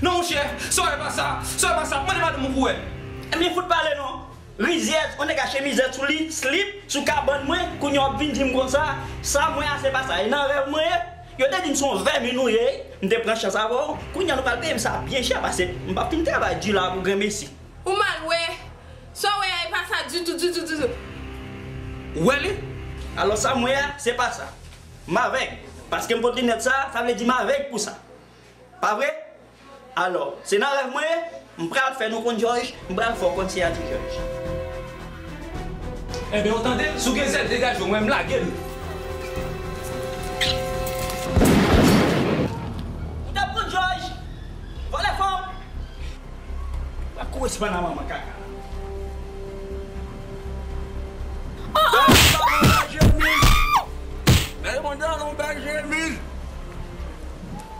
Non, monchè, sa w wè pa sa, sa w wè pa sa, mande madanm ou pou wè. Ebyen, fout pale non. Rizyèz, on nèg a chemizèt sou li, slip, sou kabann mwen, kounye a w ap vin di m konsa, sa m wè a se pa sa. E nan rèv mwen ye, yo te di m se yon vèmin ou ye, m te pran chans avè w, kounye a nou pral peye m sa byen chè, paske m p ap fin travay di la pou grenmesi. Ou mal wè. Sa w wè a, e pa sa ditou, ditou, ditou. Ou wè li? Alò, sa m wè a, se pa sa. M avèg. Paske m pot linèt sa, sa vle di m avèg pou sa. Pa vre? Alò, se nan rèv mwen ye, m pral fè nou konn Jòj, m pral fè w konn siyati Jòj. Enben, ou tande? Si w gen zèl, degaje w, mwen, m lage l. Ou t ap konn Jòj? Vòlè fanm! Va kouri si panna manman kaka. Bèl pantalon, bèl chemiz. Bèl pantalon, bèl chemiz.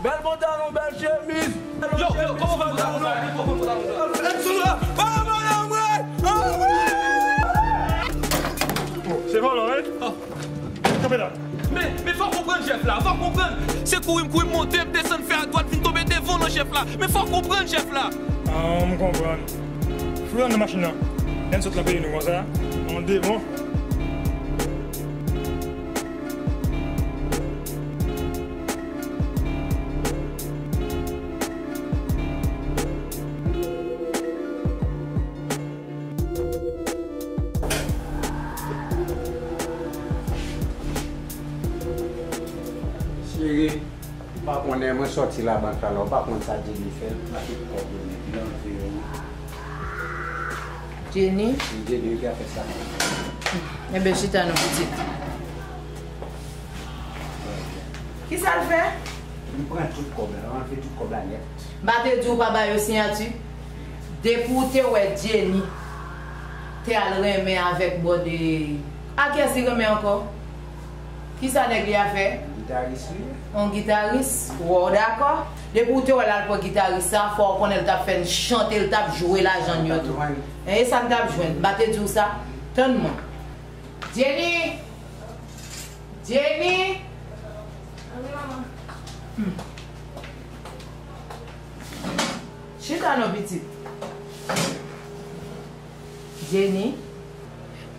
Bèl pantalon, bèl chemiz. Yo, yo, kòman w fè konn sa konsa? Kòman w fè konn sa konsa? Èk sou la. Ah, madanm, wi. Ah, wi. Oh, se vòlò, wi. Oh. Kanpe la. Men, men fò w konprann, chèf la, fò w konprann. Se kouri m kouri m monte, m desann fè adwat, vin tonbe devan w lan, chèf la. Men fò w konprann, chèf la. Ah, m konprann. Foure nan machin nan. Ann sot nan peyi nou konsa. Ann devan. Cheri, ou pa konnen mwen sòti labank la la, ou pa konn sa Jenny fè, l pa tout kòb yo nèt, li anvi yo wi. Jenny? Wi, Jenny, wi ki a fè sa. Enben, chita non, pitit. Kisa l fè? Li pran tout kòb la, l anvi tout kòb la nèt. M pa te di w pa ba yo siyati? Depi w te wè Jenny, Te al renmen avèk bòde. A kiyès li renmen ankò? Kisa nèg li a fè? Gitaris li ye. Yon gitaris? Wow, dakò. Depi w te wè l al pran gitaris sa, fò w konnen l t ap fè n chante, l t ap jwe lajan n yo tou. E sa n t ap jwenn. M pa te di w sa? Tann mwen. Jenny! Jenny! Wi, manman. Hmm. Chita non, pitit. Jenny,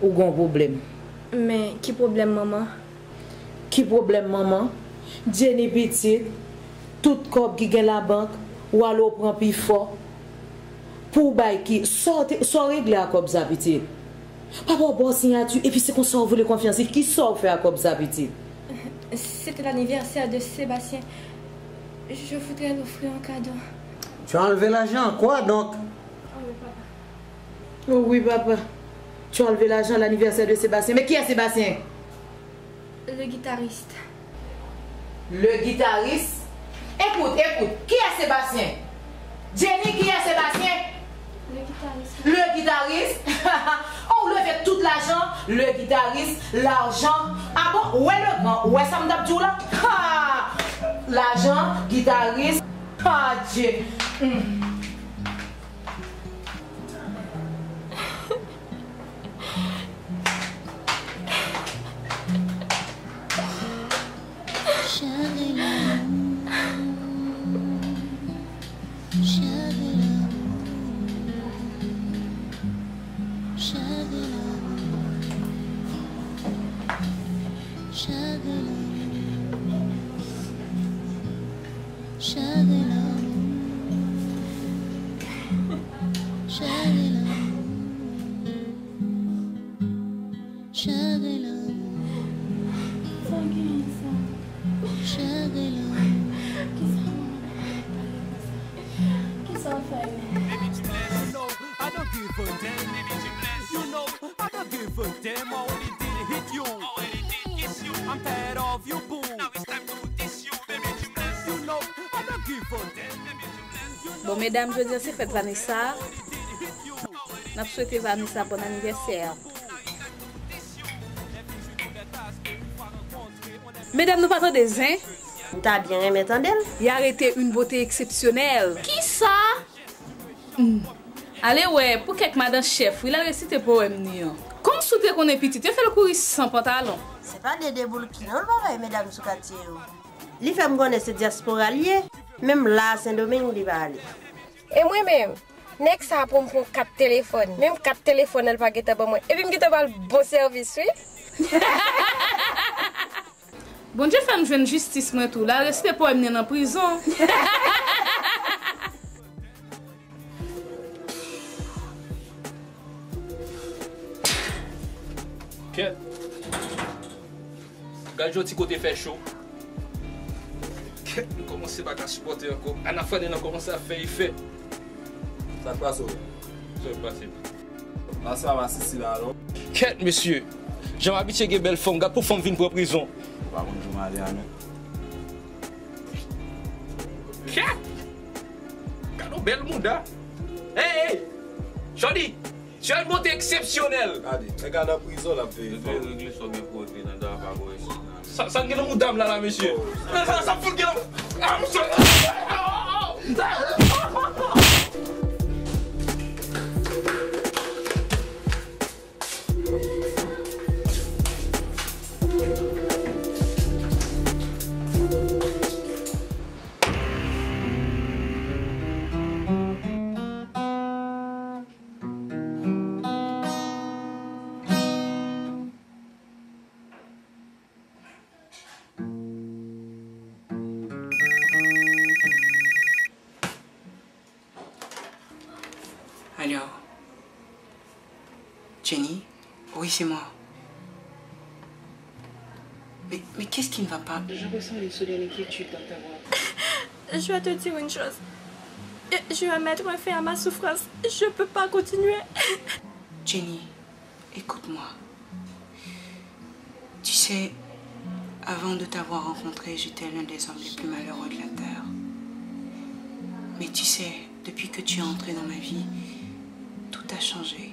ou gon pwoblèm. Men, ki pwoblèm, manman? Ki pwoblèm, manman? Jenny pitit, tout kòb ki gen labank, ou ale w pran pi fò. Pou w bay ki, sa w te, sa w regle ak kòb sa, pitit? Papa w ba w siyati, epi se konsa w vole konfyans li. Kisa w fè ak kòb sa, pitit? C'était l'anniversaire de Sébastien. Je voudrais lui offrir un cadeau. Tu as enlevé l'argent, quoi donc? Oh oui, papa. Oh oui, papa. Tu as enlevé l'argent à l'anniversaire de Sébastien. Mais qui est Sébastien? Le guitariste. Le guitariste? Écoute, écoute, qui est Sébastien? Jenny, qui est Sébastien? Le guitariste. Le guitariste? Oh, ou leve tout lajan. Le guitariste, l'argent. Ah bon, ou wè le grand, ou wè sa m t ap di w la? Ha! Lajan, gitaris. Ha, Dye. Hmm. Chagrin l'amour, chagrin l'amour, chagrin l'amour, chagrin l'amour, chagrin l'amour, chagrin l'amour. Chagrin lanmou. Sa genyen sa? Chagrin lanmou. Kisa manman pa pale konsa? Kisa w fè menm? Baby, you bless. You know, I don't give a damn. Baby, you bless. You know, I don't give a damn. I only did hit you. I only did kiss you. I'm tired of you, boo. Now it's time to diss you. Baby, you bless. You know, I don't give a damn. Baby, you bless. You know, Bon, medam, jodi a se fèt Vanessa. N ap swete Vanessa bòn anivèsè. Medam, nou pa tande zen? M ta byen renmen tande l. Y a rete une beauté exceptionnelle. Kisa? Hmm. Ale wè, pou kèk madan chèf, wi, l al resite powèm ni an. Kòmsi w te konnen pitit, yo fè l kouri san pantalon. Se pa Dede Boulki non, l pa bay medam sou katye yo. Li fè m konnen se dyaspora l ye, menm la a Sendomeng li pa ale. E mwen menm, nèg sa a pou m pran kat telefòn. Menm kat telefòn nan, l pa gentan ban mwen. Epi m gentan ba l bon sèvis, wi. Bondye fè m jwenn jistis mwen tou. L al resite powèm ni an nan prizon. Kèt. Gad jan ti kote fè cho. Kèt, nou kòmanse pa ka sipòte ankò. Anafrène nan kòmanse ap fè efè. Sa k pase w? Sa k pase? Pase pa masisi la non. Kèt, mesye. Jan m abitye gen bèl fanm, gad pou fanm vin pran prizon. Ou pa konn jan m ale a non. Kèt! Gad yon bèl mouda. Hey, hey! Shorty! Seul beauté exceptionnelle. Gade, nèg la nan prizon, l ap veye fanm. Regle sa w gen pou regle nan dwa pa bò isi. Sa, sa gen nan mouda m la, la, mesye. Sa, sa, sa fout gen nan. Ah, mesye. Allô? Jenny? Oui, c'est moi. Mais, mais qu'est-ce qui ne va pas? Je ressens une soudaine inquiétude dans ta voix. Je vais te dire une chose. Je vais mettre fin à ma souffrance. Je peux pas continuer. Jenny, écoute-moi. Tu sais, avant de t'avoir rencontré, j'étais l'un des hommes les plus malheureux de la terre. Mais tu sais, depuis que tu es entré dans ma vie, tout a changé.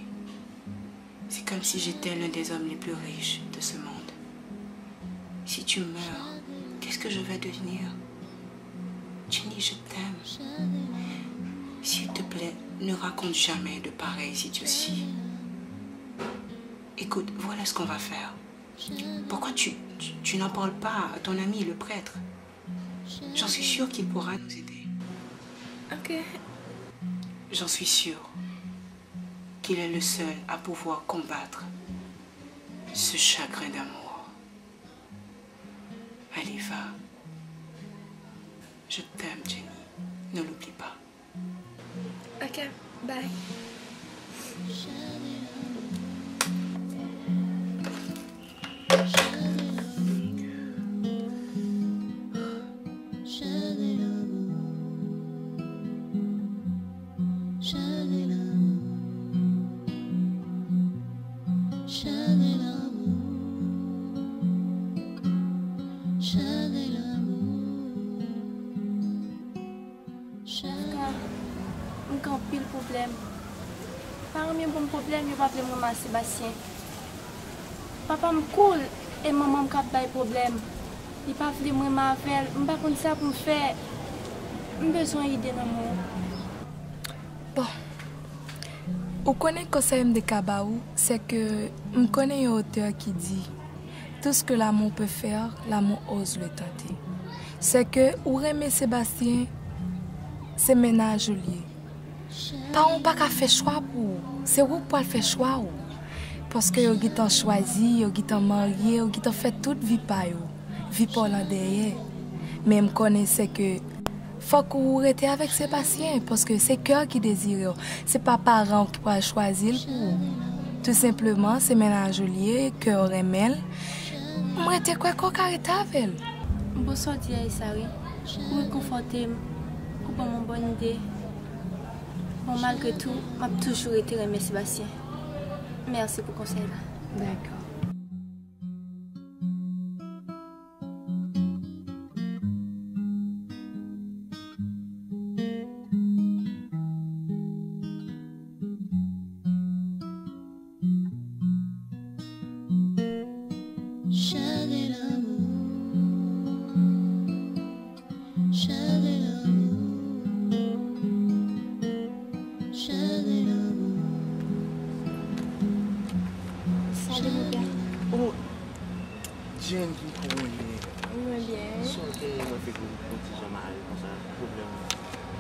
C'est comme si j'étais l'un des hommes les plus riches de ce monde. Si tu meurs, qu'est-ce que je vais devenir? Jenny, je t'aime. S'il te plaît, ne raconte jamais de pareilles idioties. Écoute, voilà ce qu'on va faire. Pourquoi tu, tu, tu n'en parles pas à ton ami, le prêtre? J'en suis sûre qu'il pourra nous aider. Ok. J'en suis sûre qu'il est le seul à pouvoir combattre ce chagrin d'amour. Allez, va. Je t'aime, Jenny. Ne l'oublie pas. Ok, bye. Frè, m gen anpil pwoblèm. Paran m yo ban m pwoblèm, yo pa vle m renmen a Sebastien. Papa m cool e manman m k ap bay pwoblèm. Li pa vle m renmen avè l. M pa konn sa pou m fè. M bezwen ide nan men w. Bon. Ou konnen konsèy m te ka ba ou, se ke m konnen yon otè ki di, tout ce que l'amour peut faire, l'amour ose le tenter. Se ke ou renmen Sebastien, se mennaj ou l ye. Paran w pa ka fè chwa pou ou. Se ou k pral fè chwa ou. Paske yo gentan chwazi, yo gentan marye, yo gentan fè tout vi pa yo. Vi pa w lan dèyè. Men m konnen se ke fòk ou rete avèk Sebastien, paske se kè w ki dezire w. Se pa paran w ki pral chwazi l pou ou. Tou senpleman, se mennaj ou l ye, kè w renmen l. M rete kwè ke w ka rete avè l. Bonswa, Di Aïssa, wi. Ou rekonfòte m. Ou ban m yon bòn ide. Bon, malgre tou, m ap toujou rete renmen Sebastien. Mèsi pou konsèy la. Dakò. Chagrin d'amour, chagrin d'amour, chagrin d'amour. Salut, mon père. Oh, Jenny, kòman w ye? Mwen byen. Sa w te wè figi w yon ti jan mare konsa, ki pwoblèm ou?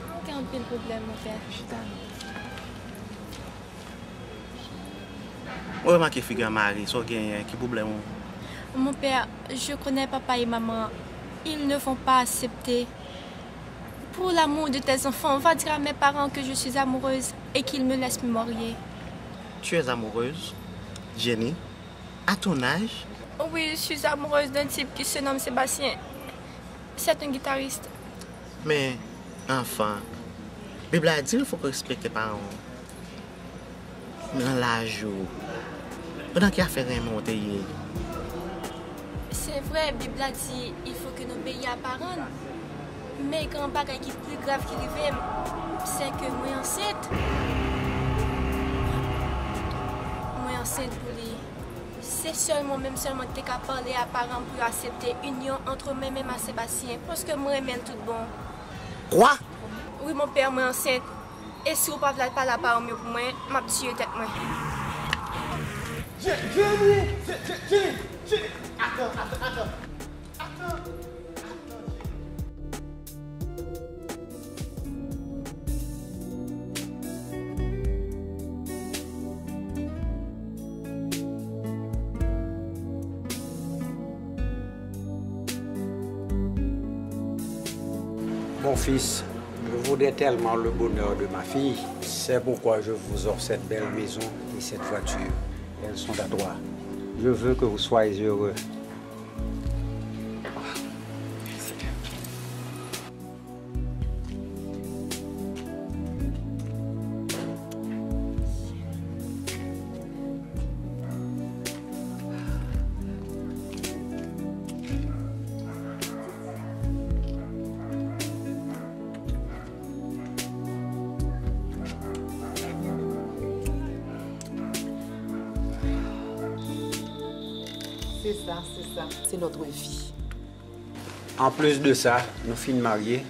Mwen gen anpil pwoblèm, mon père. Chita non. Mwen remake figi an mare, sa w genyen, ki pwoblèm ou? Mon père, je connais papa et maman. Ils ne vont pas accepter. Pour l'amour de tes enfants, va dire à mes parents que je suis amoureuse et qu'ils me laissent me marier. Tu es amoureuse, Jenny? À ton âge? Oui, je suis amoureuse d'un type qui se nomme Sébastien. C'est un guitariste. Men, anfan, Bib la di l fòk ou respekte paran w. Nan laj ou, nan ki afè renmen w te ye? Se vre, Bib la di, il faut que nous obéir à parents. Men gen yon bagay ki pi grav ki rive m, se ke mwen ansent. Mwen ansent pou li. Se sèlman, menm sèlman ki te ka pale a paran m pou yo aksepte inyon ant mwen menm a Sebastien, paske mwen renmen l tout bon. Kwa? Wi, mon père, mwen ansent. E si ou pa vle al pale a paran m yo pou mwen, m ap tiye tèt mwen. Je-, Jenny! Je-, Je-, Jenny! Jenny! Atann, atann, atann! Atann! Atann, Jenny! Mon fils, je voudrais tellement le bonheur de ma fille. C'est pourquoi je vous offre cette belle maison et cette voiture. Elles sont à toi. Je veux que vous soyez heureux. Ah, c'est ça. C'est notre vie. Anplis de sa, nou fin marye,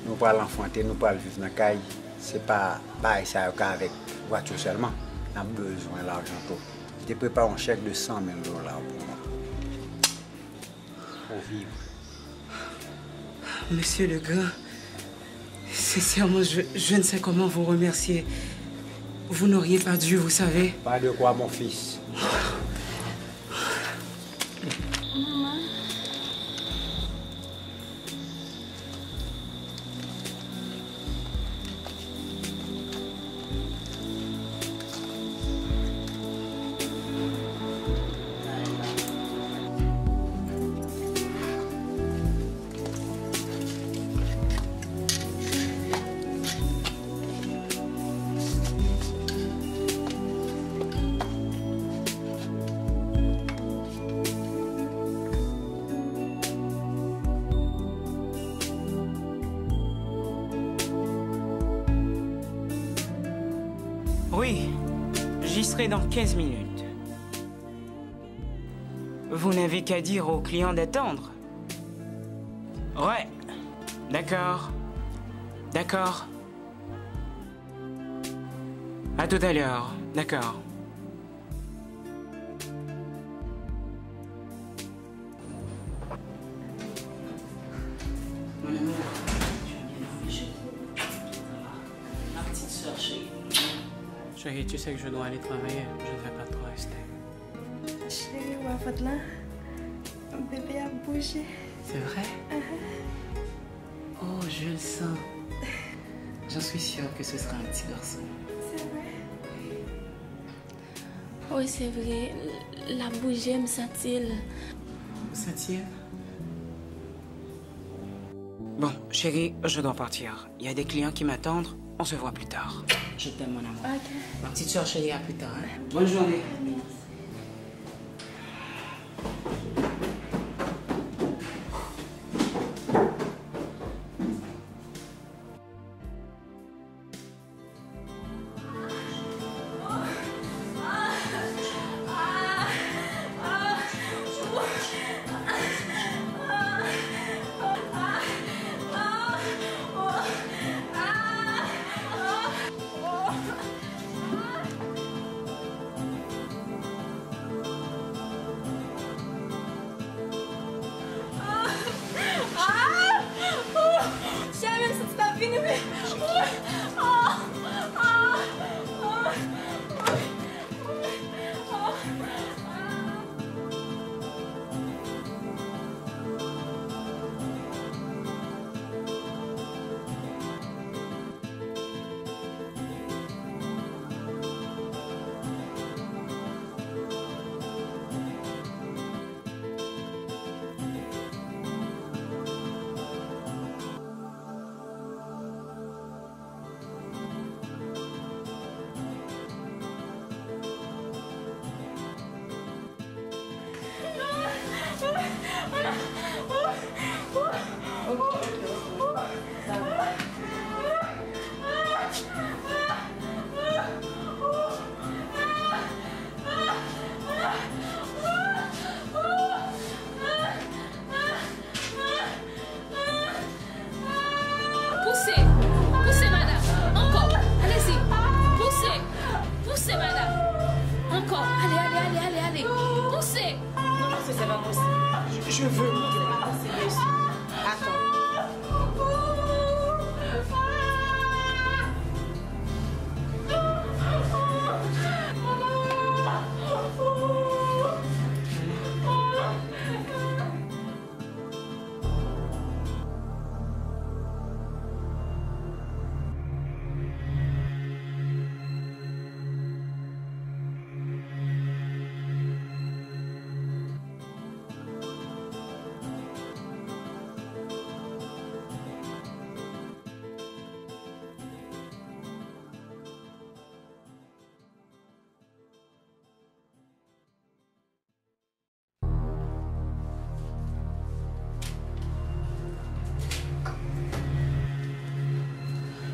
nou pral anfante, nou pral viv nan kay. Se pa bagay sa yo ka avèk vwati sèlman. N ap bezwen lajan tou. Te prepare yon chèk de san mil dola pou mwen. Pou viv. Monsieur Legrand, sincèrement, je, je ne sais comment vous remercier. Vous n'auriez pas dû, vous savez. Pas de quoi, mon fils. Maman. Oui, j'y serai dans quinze minutes. Vous n'avez qu'à dire au client d'attendre. Ouais, d'accord. D'accord. À tout à l'heure, d'accord. Mon amour, tu as bien dormi, chérie ? Ça va ? Ma petite sœur chérie. Chérie, tu sais que je dois aller travailler, je ne vais pas trop rester. Cheri, w a vant lan. Bebe ap bouje. C'est vrai ? Ahan. Oh, je le sens. J'en suis sûre que ce sera un petit garçon. C'est vrai ? Oui. Wi, se vre. L ap bouje, m santi l. Ou santi l? Bon, chérie, je dois partir. Il y a des clients qui m'attendent. On se voit plus tard. Je t'aime, mon amour. Ok. Ma petite sœur chérie, à plus tard, hein. Bonne journée. Ah! Ah! Cheri, m santi l ap vini, wi. Ah! Ah! Ah! Pouse! Pouse, madam! Ankò! Alèzi! Pouse! Pouse, madam! Ankò! Ale, ale, ale, ale, ale! Pouse! Non, monsieur, c'est pas possible. Je, je veux. Non, c'est pas possible, monsieur. Attends.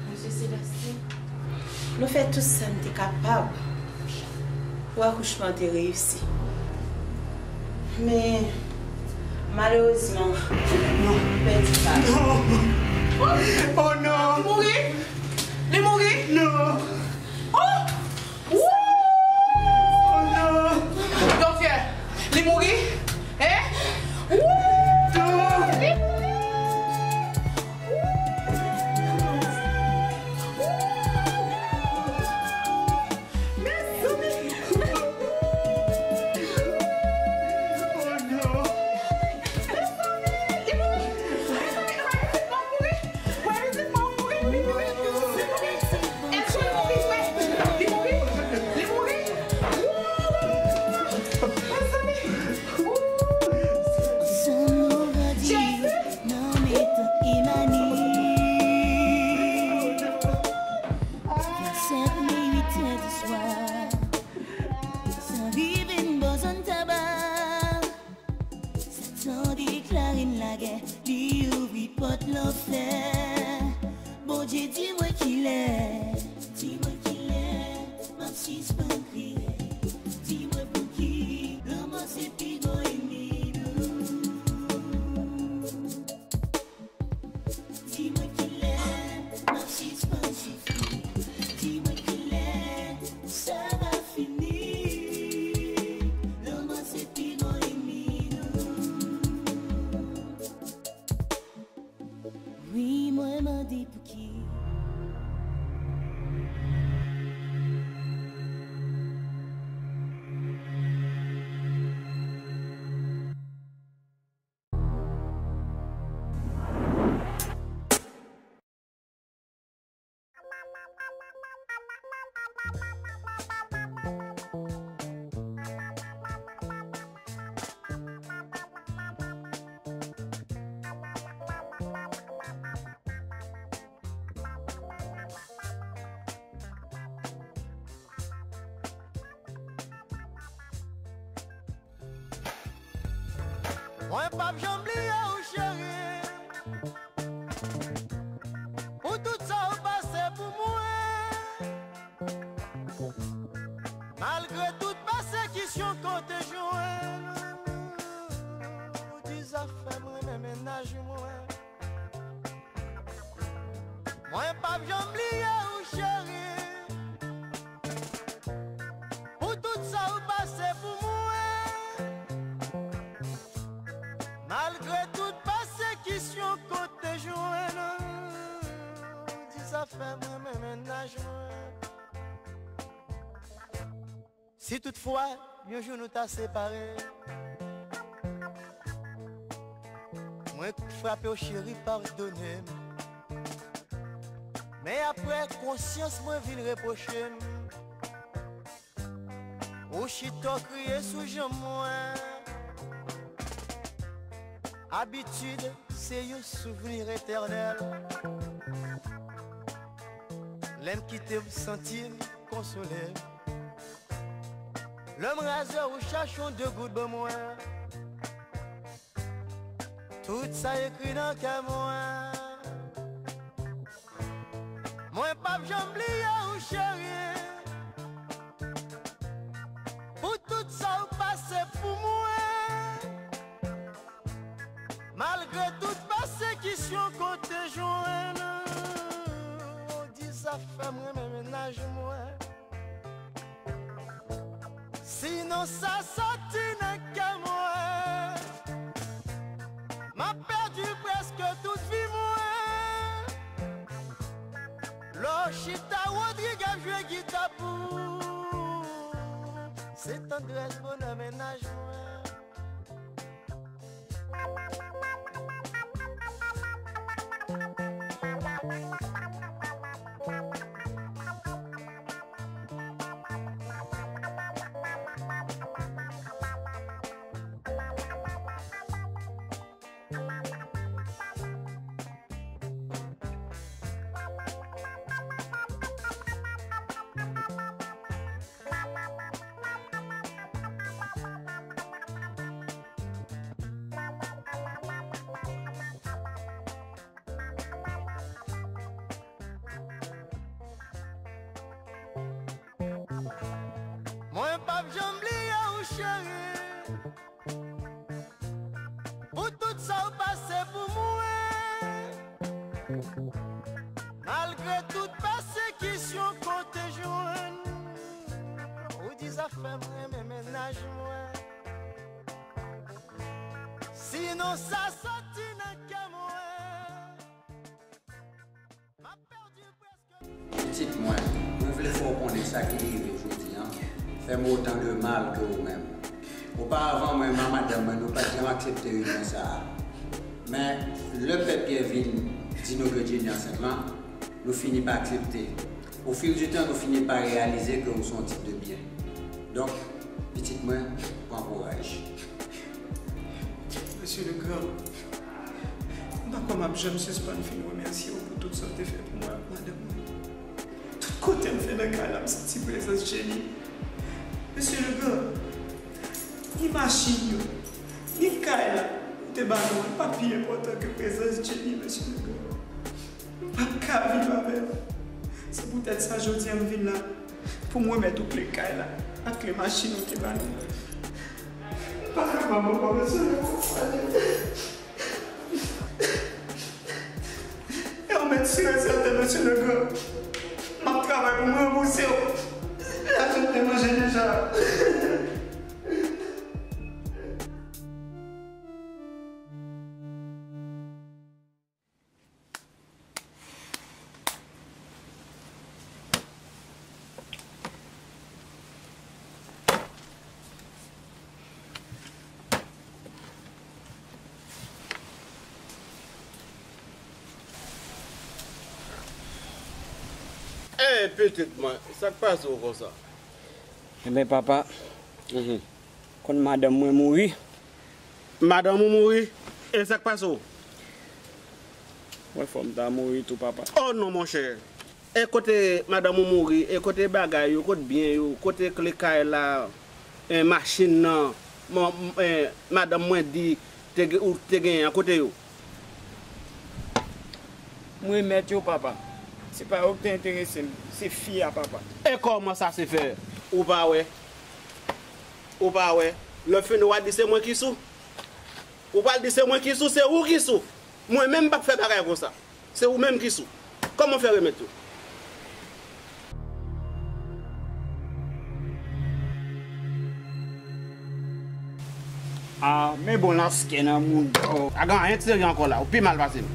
Mesye Sebastien, nou fè tout sa n te kapab pou akouchman an te reyisi. Men, malerezman, non, m pèdi papa. Non. Oh non! Li mouri? Li mouri? Non. Oh! Wouy! Oh non! Doktè, li mouri? Hein? Wouy! Non! Li mouri! Wouy! Mezanmi! Oh non! Mezanmi! Li mouri! Mezanmi, nou pa vin di m mouri! Mwen vin di m mouri! Li mouri! Li mouri! Èske li mouri vre? Li mouri! Li mouri! Wouy! Mezanmi! Wouy! Jezi! Sèt men uit è di swa, sa rive n bò zòn Taba. Satan deklare n lagè, li ouvri pòt lanfè. Bondye, di mwen kilè, di mwen kilè, m ap sispann kriye. Di mwen pouki lanmò se pi gwo ènmi nou. Di mwen kilè m ap sispann soufri. Di mwen kilè sa va fini. Lanmò se pi gwo ènmi nou. Wi, mwen mande pouki. Mwen p ap janm bliye w, cheri, pou tout sa w pase pou mwen. Malgre tout pèsekisyon ke w te jwenn, ou di zafè m renmen mennaj mwen. Mwen p ap janm bliye w, cheri, pou tout sa w pase pou mwen. Malgre tout pèsekisyon ke w te jwenn, ou di zafè m renmen mennaj mwen. Si toutfwa, yon jou nou ta separe, mwen frape w, cheri, padone m. Men apre, konsyans mwen vin repwoche m. Ou chita w kriye sou janm mwen. Abitid, se yon souvni etènèl. Lè m kite w, m santi m konsole. Lè m raze w, ou chache yon de goud ban mwen. Tout sa ekri nan kè mwen. Mwen p ap janm bliye w, cheri, pou tout sa w pase pou mwen. Malgre tout pèsekisyon ke w te jwenn, ou di zafè m renmen mennaj mwen. Sinon sa soti nan kè mwen, m ap pèdi prèske tout vi mwen. Lè w chita Rodrig ap jwe gita pou ou, se tandrès bonè mennaj mwen. Malgre tout pèsekisyon ke w te jwenn, ou di zafè m renmen mennaj mwen. Sinon sa soti nan kè mwen. M ap pèdi prèske. Pitit mwen, mwen vle fè w konnen sa ki rive jodi a fè m otan de mal ke ou menm. Oparavan, mwen menm ak madanm mwen, nou pa t janm aksepte inyon sa a. Men, lè pèp Pyè vin di nou ke Jenny ansent lan, nou fini pa aksepte. Au fil du temps, nou fini pa reyalize ke ou se yon tip de byen. Donk, pitit mwen, pran kouraj. Mesye Legrand, m pa kwè m ap janm sispann fin remèsye w pou tout sa w te fè pou mwen ak madanm mwen. Tout kote m fè nan kay la, m santi prezans Jenny. Mesye Legrand, ni machin yo, ni kay la, ou te ba nou an, li pa pi enpòtan ke prezans Jenny, mesye Legrand. M p ap ka viv avè l. Se poutèt sa, jodi a, m vin la pou m remèt ou kle kay la ak kle machin ou te ba nou. M pa kapab ankò, mesye Legrand. E w mèt si e sèten, mesye Legrand, m ap travay pou m ranbouse w lajan w te manje deja a. Ey, pitit mwen, sa k pase w konsa? Enben, papa, mhm, konn madanm mwen mouri. Madanm ou mouri? E sa k pase w? Mwen fò m ta mouri tou, papa. Oh non, monchè. E kote madanm ou mouri? E kote bagay yo? Kote byen yo? Kote kle kay la? E machin nan? Bon, e, madanm mwen di te, ou te genyen an, kote yo? M remèt yo, papa. Se pa yo ki te enterese m. Se fi a, papa. E kòman sa se fè? Ou pa wè? Ou pa wè? Lè fini, w a di se mwen ki sou. Ou pral di se mwen ki sou, se ou ki sou. Mwen menm m p ap fè bagay konsa. Se ou menm ki sou. Kòman w fè remèt yo? Ah, men bon laskè nan mouda w. Pa gen anyen k serye ankò la, ou pi mal pase m.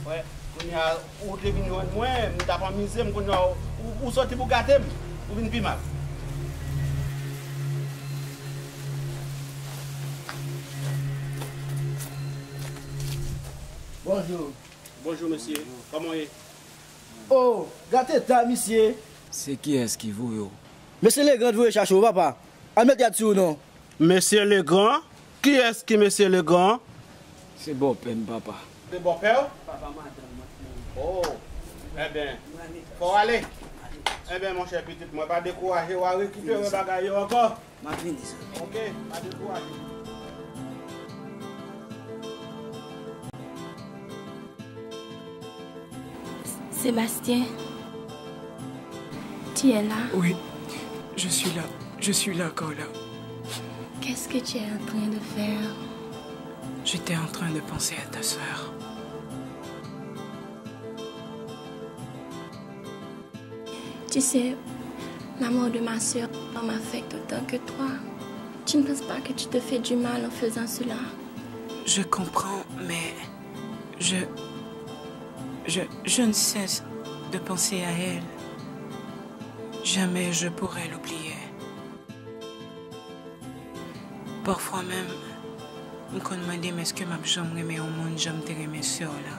Wè, kounye a, ou te vin jwenn mwen, m t ap anmize m, kounye a, ou, ou soti pou gate m, ou vin pi mal. Bonjou. Bonjou, mesye. Kòman w ye? Oh, gad eta misye. Se kiyès ki voye w? Mesye Legrand voye chache w, papa. Al met yad sou ou non. Mesye Legrand? Kiyès ki mesye Legrand? Se bòpè m, papa. Se bòpè w? Papa madanm mwen. Oh, enben, fò w ale. Enben, monchè, pitit mwen, pa dekouraje, w a rekipere bagay yo ankò. M ap vini, zanmi. Ok, pa dekouraje. Sébastien, tu es là? Oui, je suis là. Je suis là, Carla. Qu'est-ce que tu es en train de faire? J'étais en train de penser à ta sœur. Tu sais, la mort de ma sœur m'affecte autant que toi. Tu ne penses pas que tu te fais du mal en faisant cela? Je comprends, mais je, je, je ne cesse de penser à elle. Jamais je pourrai l'oublier. Pafwa menm, m konn mande m èske m ap janm renmen yon moun jan m te renmen sè w la.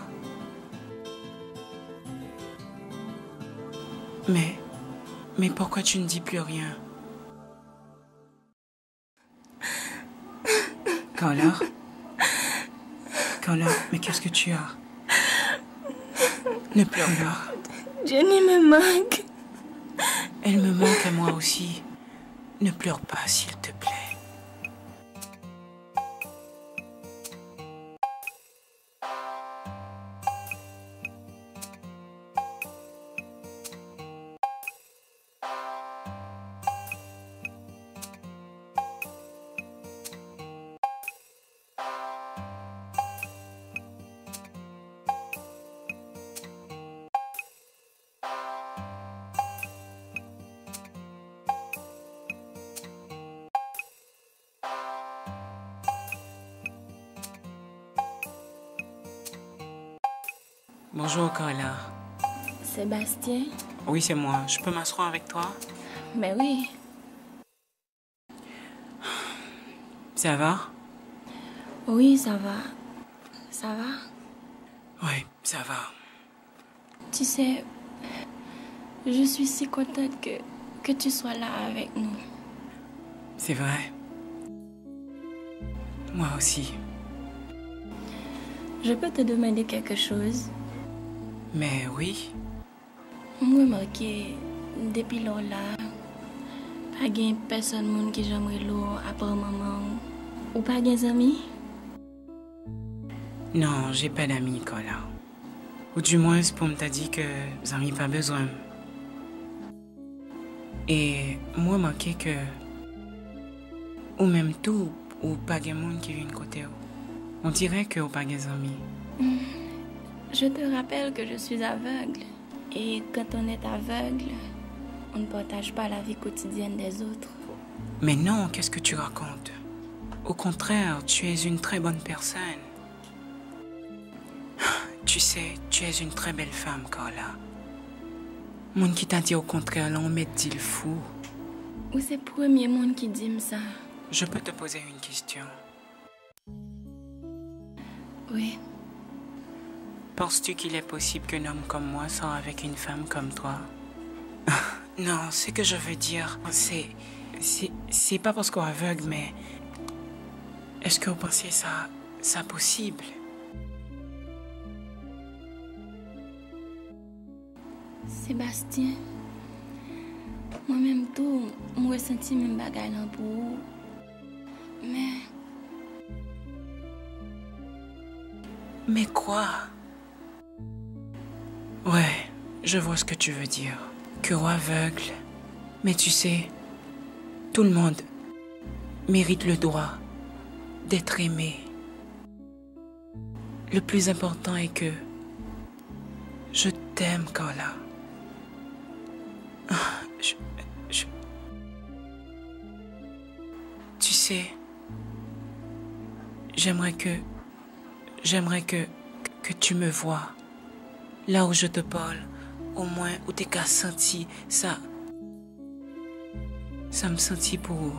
Mais, mais pourquoi tu ne dis plus rien? Carla? Carla, mais qu'est-ce que tu as? Ne pleure pas. Jenny me manque. Elle me manque à moi aussi. Ne pleure pas, s'il te plaît. Bonjour, Carla. Sébastien? Oui, c'est moi. Je peux m'asseoir avec toi? Ben oui. Ça va? Oui, ça va. Ça va? Oui, ça va. Tu sais, je suis si contente que, que tu sois là avec nous. C'est vrai. Moi aussi. Je peux te demander quelque chose? Mais oui. M remake, depi lè w la, pa gen pèsonn moun ki janm rele w apa manman w. Ou pa gen zanmi? Non, j'ai pas d'amis, Carla. Ou du moins pou m ta di ke zanmi pa bezwen m. E m remake ke ou menm tou, ou pa gen moun ki vin kote w. On dirait ke ou pa gen zanmi. Je te rappelle que je suis aveugle. Et quand on est aveugle, on ne partage pas la vie quotidienne des autres. Mais non, qu'est-ce que tu racontes? Au contraire, tu es une très bonne personne. Tu sais, tu es une très belle femme, Carla. Moun ki ta di au contraire la, ou mèt di l fou. Ou se premye moun ki di m sa. Je peux te poser une question? Oui. Penses-tu qu'il est possible qu'un homme comme moi sorte avec une femme comme toi? Non, ce que je veux dire, c'est, c'est, c'est pas parce qu'on est aveugle, mais est-ce que vous pensez ça, ça possible? Sébastien, mwen menm tou, m resanti menm bagay lan pou ou. Men, Mais quoi? Ouais, je vois ce que tu veux dire. Que ou aveugle. Mais tu sais, tout le monde mérite le droit d'être aimé. Le plus important est que je t'aime, Carla. Je, je, tu sais, j'aimerais que, j'aimerais que, que tu me vois. Là où je te parle, au moins ou te ka santi sa, sa m santi pou ou.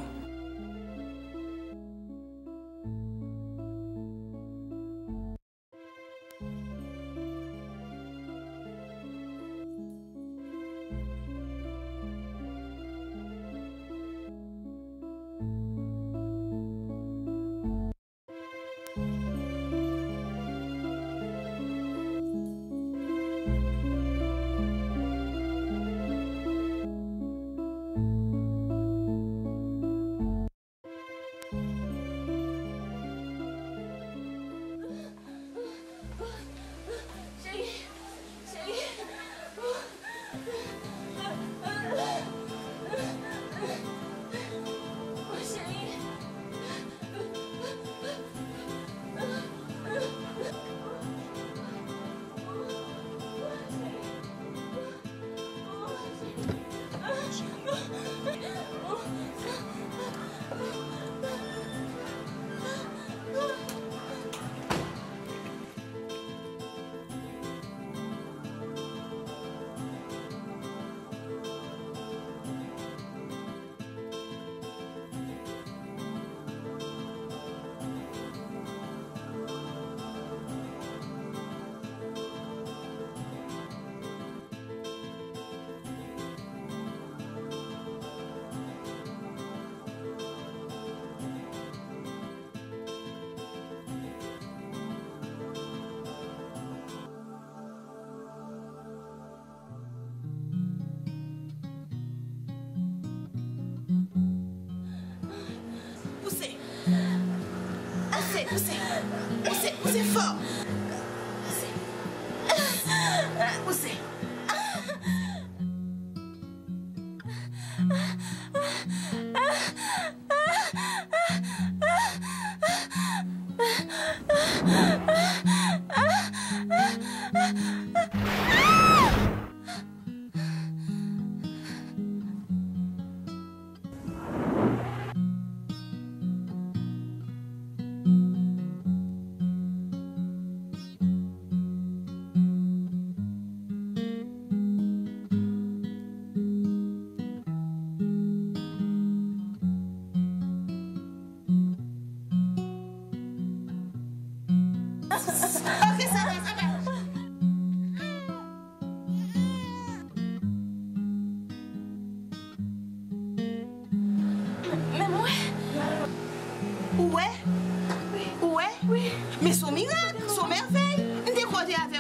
Pouse! Pouse, pouse! Pouse, pouse fò! Pouse! Pouse!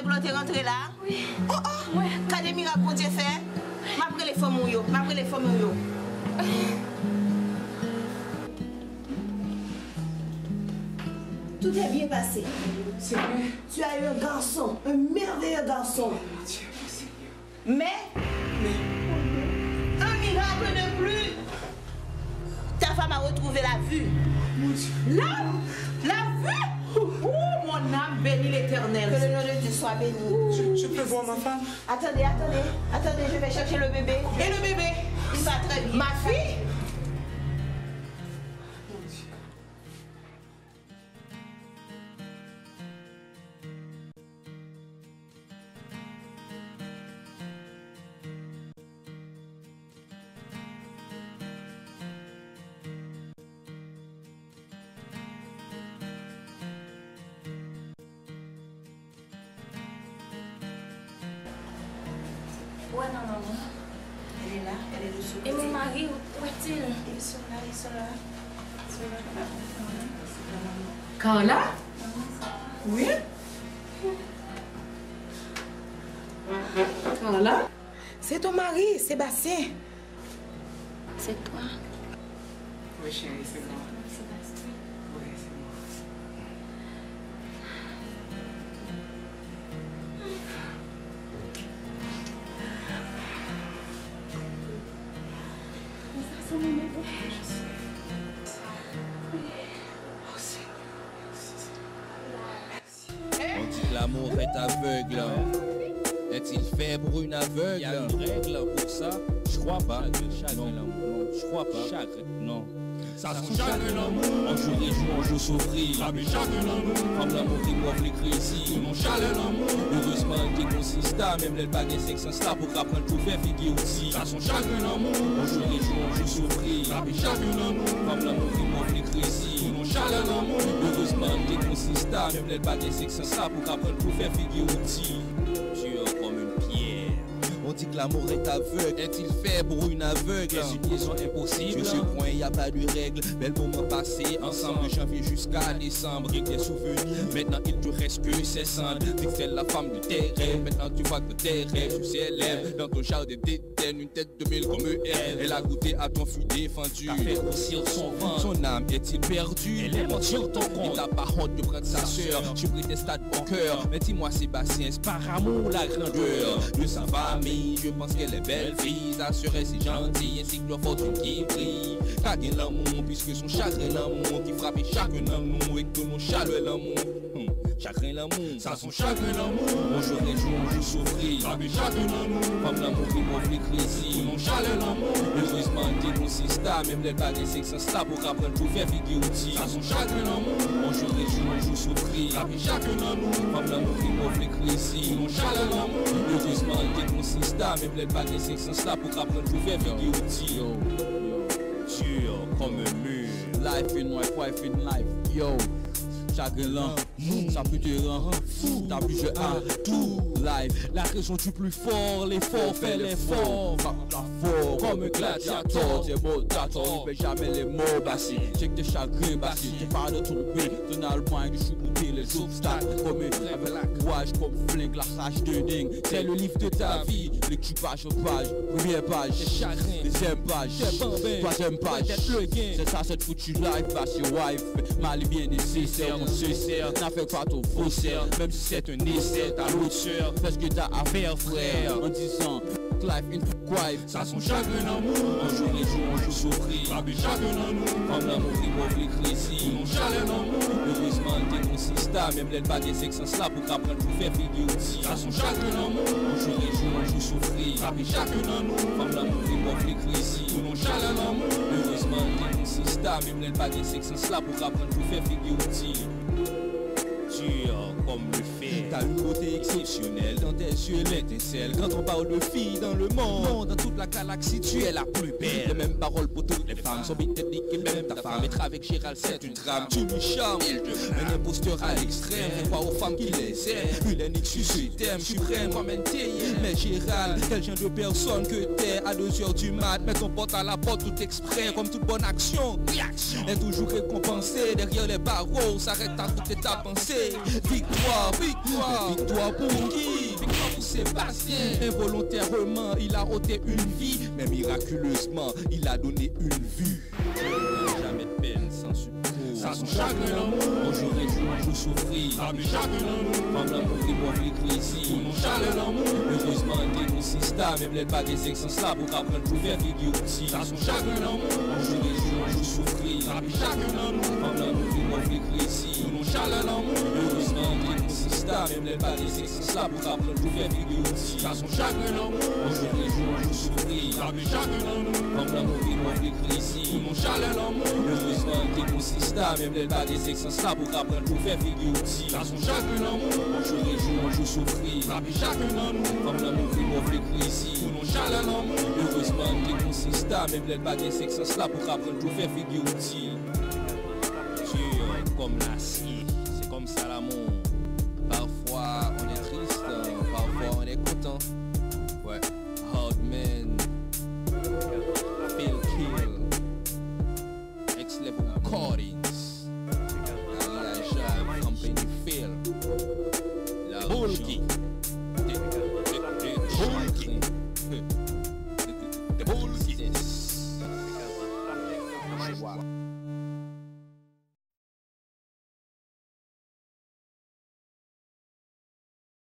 Blo te rantre la? Wi. Oh, oh! Gade mirak Bondye fè. M ap rele fanmi w yo. M ap rele fanmi w yo. Tout est bien passé. C'est vrai. Tu as eu un garçon, un merveilleux garçon. Mon Dieu, mon Seigneur. Mais, un miracle de plus. Ta femme a retrouvé la vue. Mon Dieu. La, la vue. Oh, mon âme bénit l'Éternel. Que le nom de Dieu soit béni. Je, je peux voir ma femme? Attendez, attendez, attendez, je vais chercher le bébé. Et le bébé? Il va très bien. Ma fille? Où est maman? Elle est là, elle est de ce côté. Et mon mari, où est-il? Ils sont là, ils sont là. Ils sont là. Carla? Oui? Carla? C'est ton mari, Sébastien. C'est toi? Oui, chérie, c'est moi. Sébastien. Oui, c'est moi. Mais ça, c'est mon bébé. Je sais. Oh, Seigneur, merci, Seigneur. On dit que l'amour est aveugle. Est-il fait pour une aveugle? Il y a une règle pour ça? Je crois pas. Non, non, je crois pas. Non. Sa son chagren lanmou. On jour réjwi, on jour soufri. Frape chagren lanmou. Fanm lanmou ki move li krezi. Pou non chalè lanmou. Erezman, l te konsistan, menm lè l pa gen senk sans la pou k aprann tou fè figi w di. Sa son chagren lanmou. On jour réjwi, on jour soufri. Frape chagren lanmou. Fanm lanmou ki move li krezi. Pou non chalè lanmou. Erezman, l te konsistan, menm lè l pa gen senk sans la pou k aprann tou fè figi w di. Dur comme une pierre. On dit que l'amour est aveugle. Est-il fait pour une aveugle? Est-ce une liaison impossible? Sur ce point, y a pas de règle. Bèl moman pase ansanm de janvye jiska desanm. Rien que des souvenirs. Maintenant, il te reste que ses cendres. Di ke c'est la femme de tes rêves. Maintenant, tu vois que tes rêves se s'élèvent. Dans ton jardin d'Éden, une tête de mille comme elle. Elle a goûté à ton fruit défendu. T'as fait grossir son ventre. Son âme est-il perdue? Elle est morte sur ton compte. Il n'a pas honte de prendre sa sœur. Tu prétextes à bon cœur. Mais dis-moi, Sébastien, est-ce par amour la grandeur de sa famille? Je pense qu'elle est belle fille, sa sœur est si gentille, ainsi que leur fortune qui brille. Ka gen lanmou, puisque son chagren lanmou ki frape chak nan nou, e ke nou chalè lanmou. Hmm, chagren lanmou. Sa son chagren lanmou. On jour réjwi, on jour soufri. Frape chagren lanmou. Fanm lanmou ki move li krezi. Pou non chalè lanmou. Erezman, l te konsistan, menm lè l pa gen senk sans la pou k aprann tou fè figi w di. Sa son chagren lanmou. On jour réjwi, on jour soufri. Frape chagren lanmou. Fanm lanmou ki move li krezi. Pou non chalè lanmou. Erezman, l te konsistan, menm lè l pa gen senk sans la pou k aprann tou fè figi w di. Yo, yo. Dur comme un mur. Life in life, wife in life. Yo, chagren lan. Sa pou te rann fou, ta plizyè atou. Life, la raison du plus fort, l'effort fait l'effort. Frappe la fort, comme un gladiateur, t'es mort d'attendre, oublie jamais les mots passés. Check tes chagrins passés, tu pas de tomber, ton allemagne de choucouter les obstacles. Comme un avec la courage, comme flingue, la rage de dingue. C'est le livre de ta vie, lecture page en page, première page. Tes chagrins, deuxième page, tes bambins, troisième page. Peut-être le gain. C'est ça, cette foutue life, bah c'est wife. Mali bien nécessaire, mon sincère. N'affaire pas ton faussaire, même si c'est un essai, t'as l'autre sœur. Fais ce que t'as à faire, frère. En disant, life in quiet. Sa son chagren lanmou. On jour réjwi, on jour soufri. Frape chagren lanmou. Fanm lanmou ki move li krezi. Pou non chalè lanmou. Erezman, l te konsistan, menm lè l pa gen senk sans la pou k aprann tou fè figi w di. Sa son chagren lanmou. On jour réjwi, on jour soufri. Frape chagren lanmou. Fanm lanmou ki move li krezi. Pou non chalè lanmou. Erezman, l te konsistan, menm lè l pa gen senk sans la pou k aprann tou fè figi w di. Dur comme le fer. T'as une beauté exceptionnelle, dans tes yeux l'étincelle. Quand on parle de fille dans le monde, dans toute la galaxie, tu es la plus belle. Les mêmes paroles pour toutes les femmes sont bien techniques et même ta femme être avec Gérald, c'est une drame. Tu lui charmes, il te un imposteur à l'extrême. Fais croire aux femmes qu'il les aime. Une ethnique sur ce thème suprême comme N T M. Mais Gérald, quel genre de personne que t'es à deux heures du mat, mets ton porte à la porte tout exprès, comme toute bonne action. Réaction est toujours récompensée. Derrière les barreaux, s'arrête à toute ta pensée. Victoire, victoire. Viktwa pou ki? Viktwa pou Sebastien. Involontairement, il a ôté une vie, mais miraculeusement, il a donné une vue. Dieu ne donne jamais de peine sans secours. Sa son chagren lanmou. On jour réjwi, on jour soufri. Sa pi chagren lanmou. Fanm lanmou vin move li krezi. Pou non chalè lanmou. Erezman, te gon sista, menm lè l pa gen sèks, sans la pou ka pran l pou fè figi w ti. Sa son chagren lanmou. On jour réjwi, on jour soufri. Sa pi chagren lanmou. Fanm lanmou vin move li krezi. Pou non chalè lanmou. Erezman, te gon sista, menm lè l pa gen sèks, sans la pou ka pran l pou fè figi w ti. Sa son chagren lanmou. On jour réjwi, on jour soufri. Sa pi chagren lanmou. Fanm lanmou vin move li krezi. Pou non chalè lanmou. Erezman, te gon sista, menm lè l pa gen sèks, sans la pou ka pran l pou fè figi w ti. Sa son chagren lanmou. On jour réjwi, on jour soufri. Sa pi chagren lanmou. Fanm lanmou vin move li krezi. Pou non chalè lanmou. Erezman, te gon sista, menm lè l pa gen sèks, sans la pou ka pran l pou fè figi w ti. Dur comme l'acier, c'est comme ça l'amour. Parfois on est triste, parfois on est content.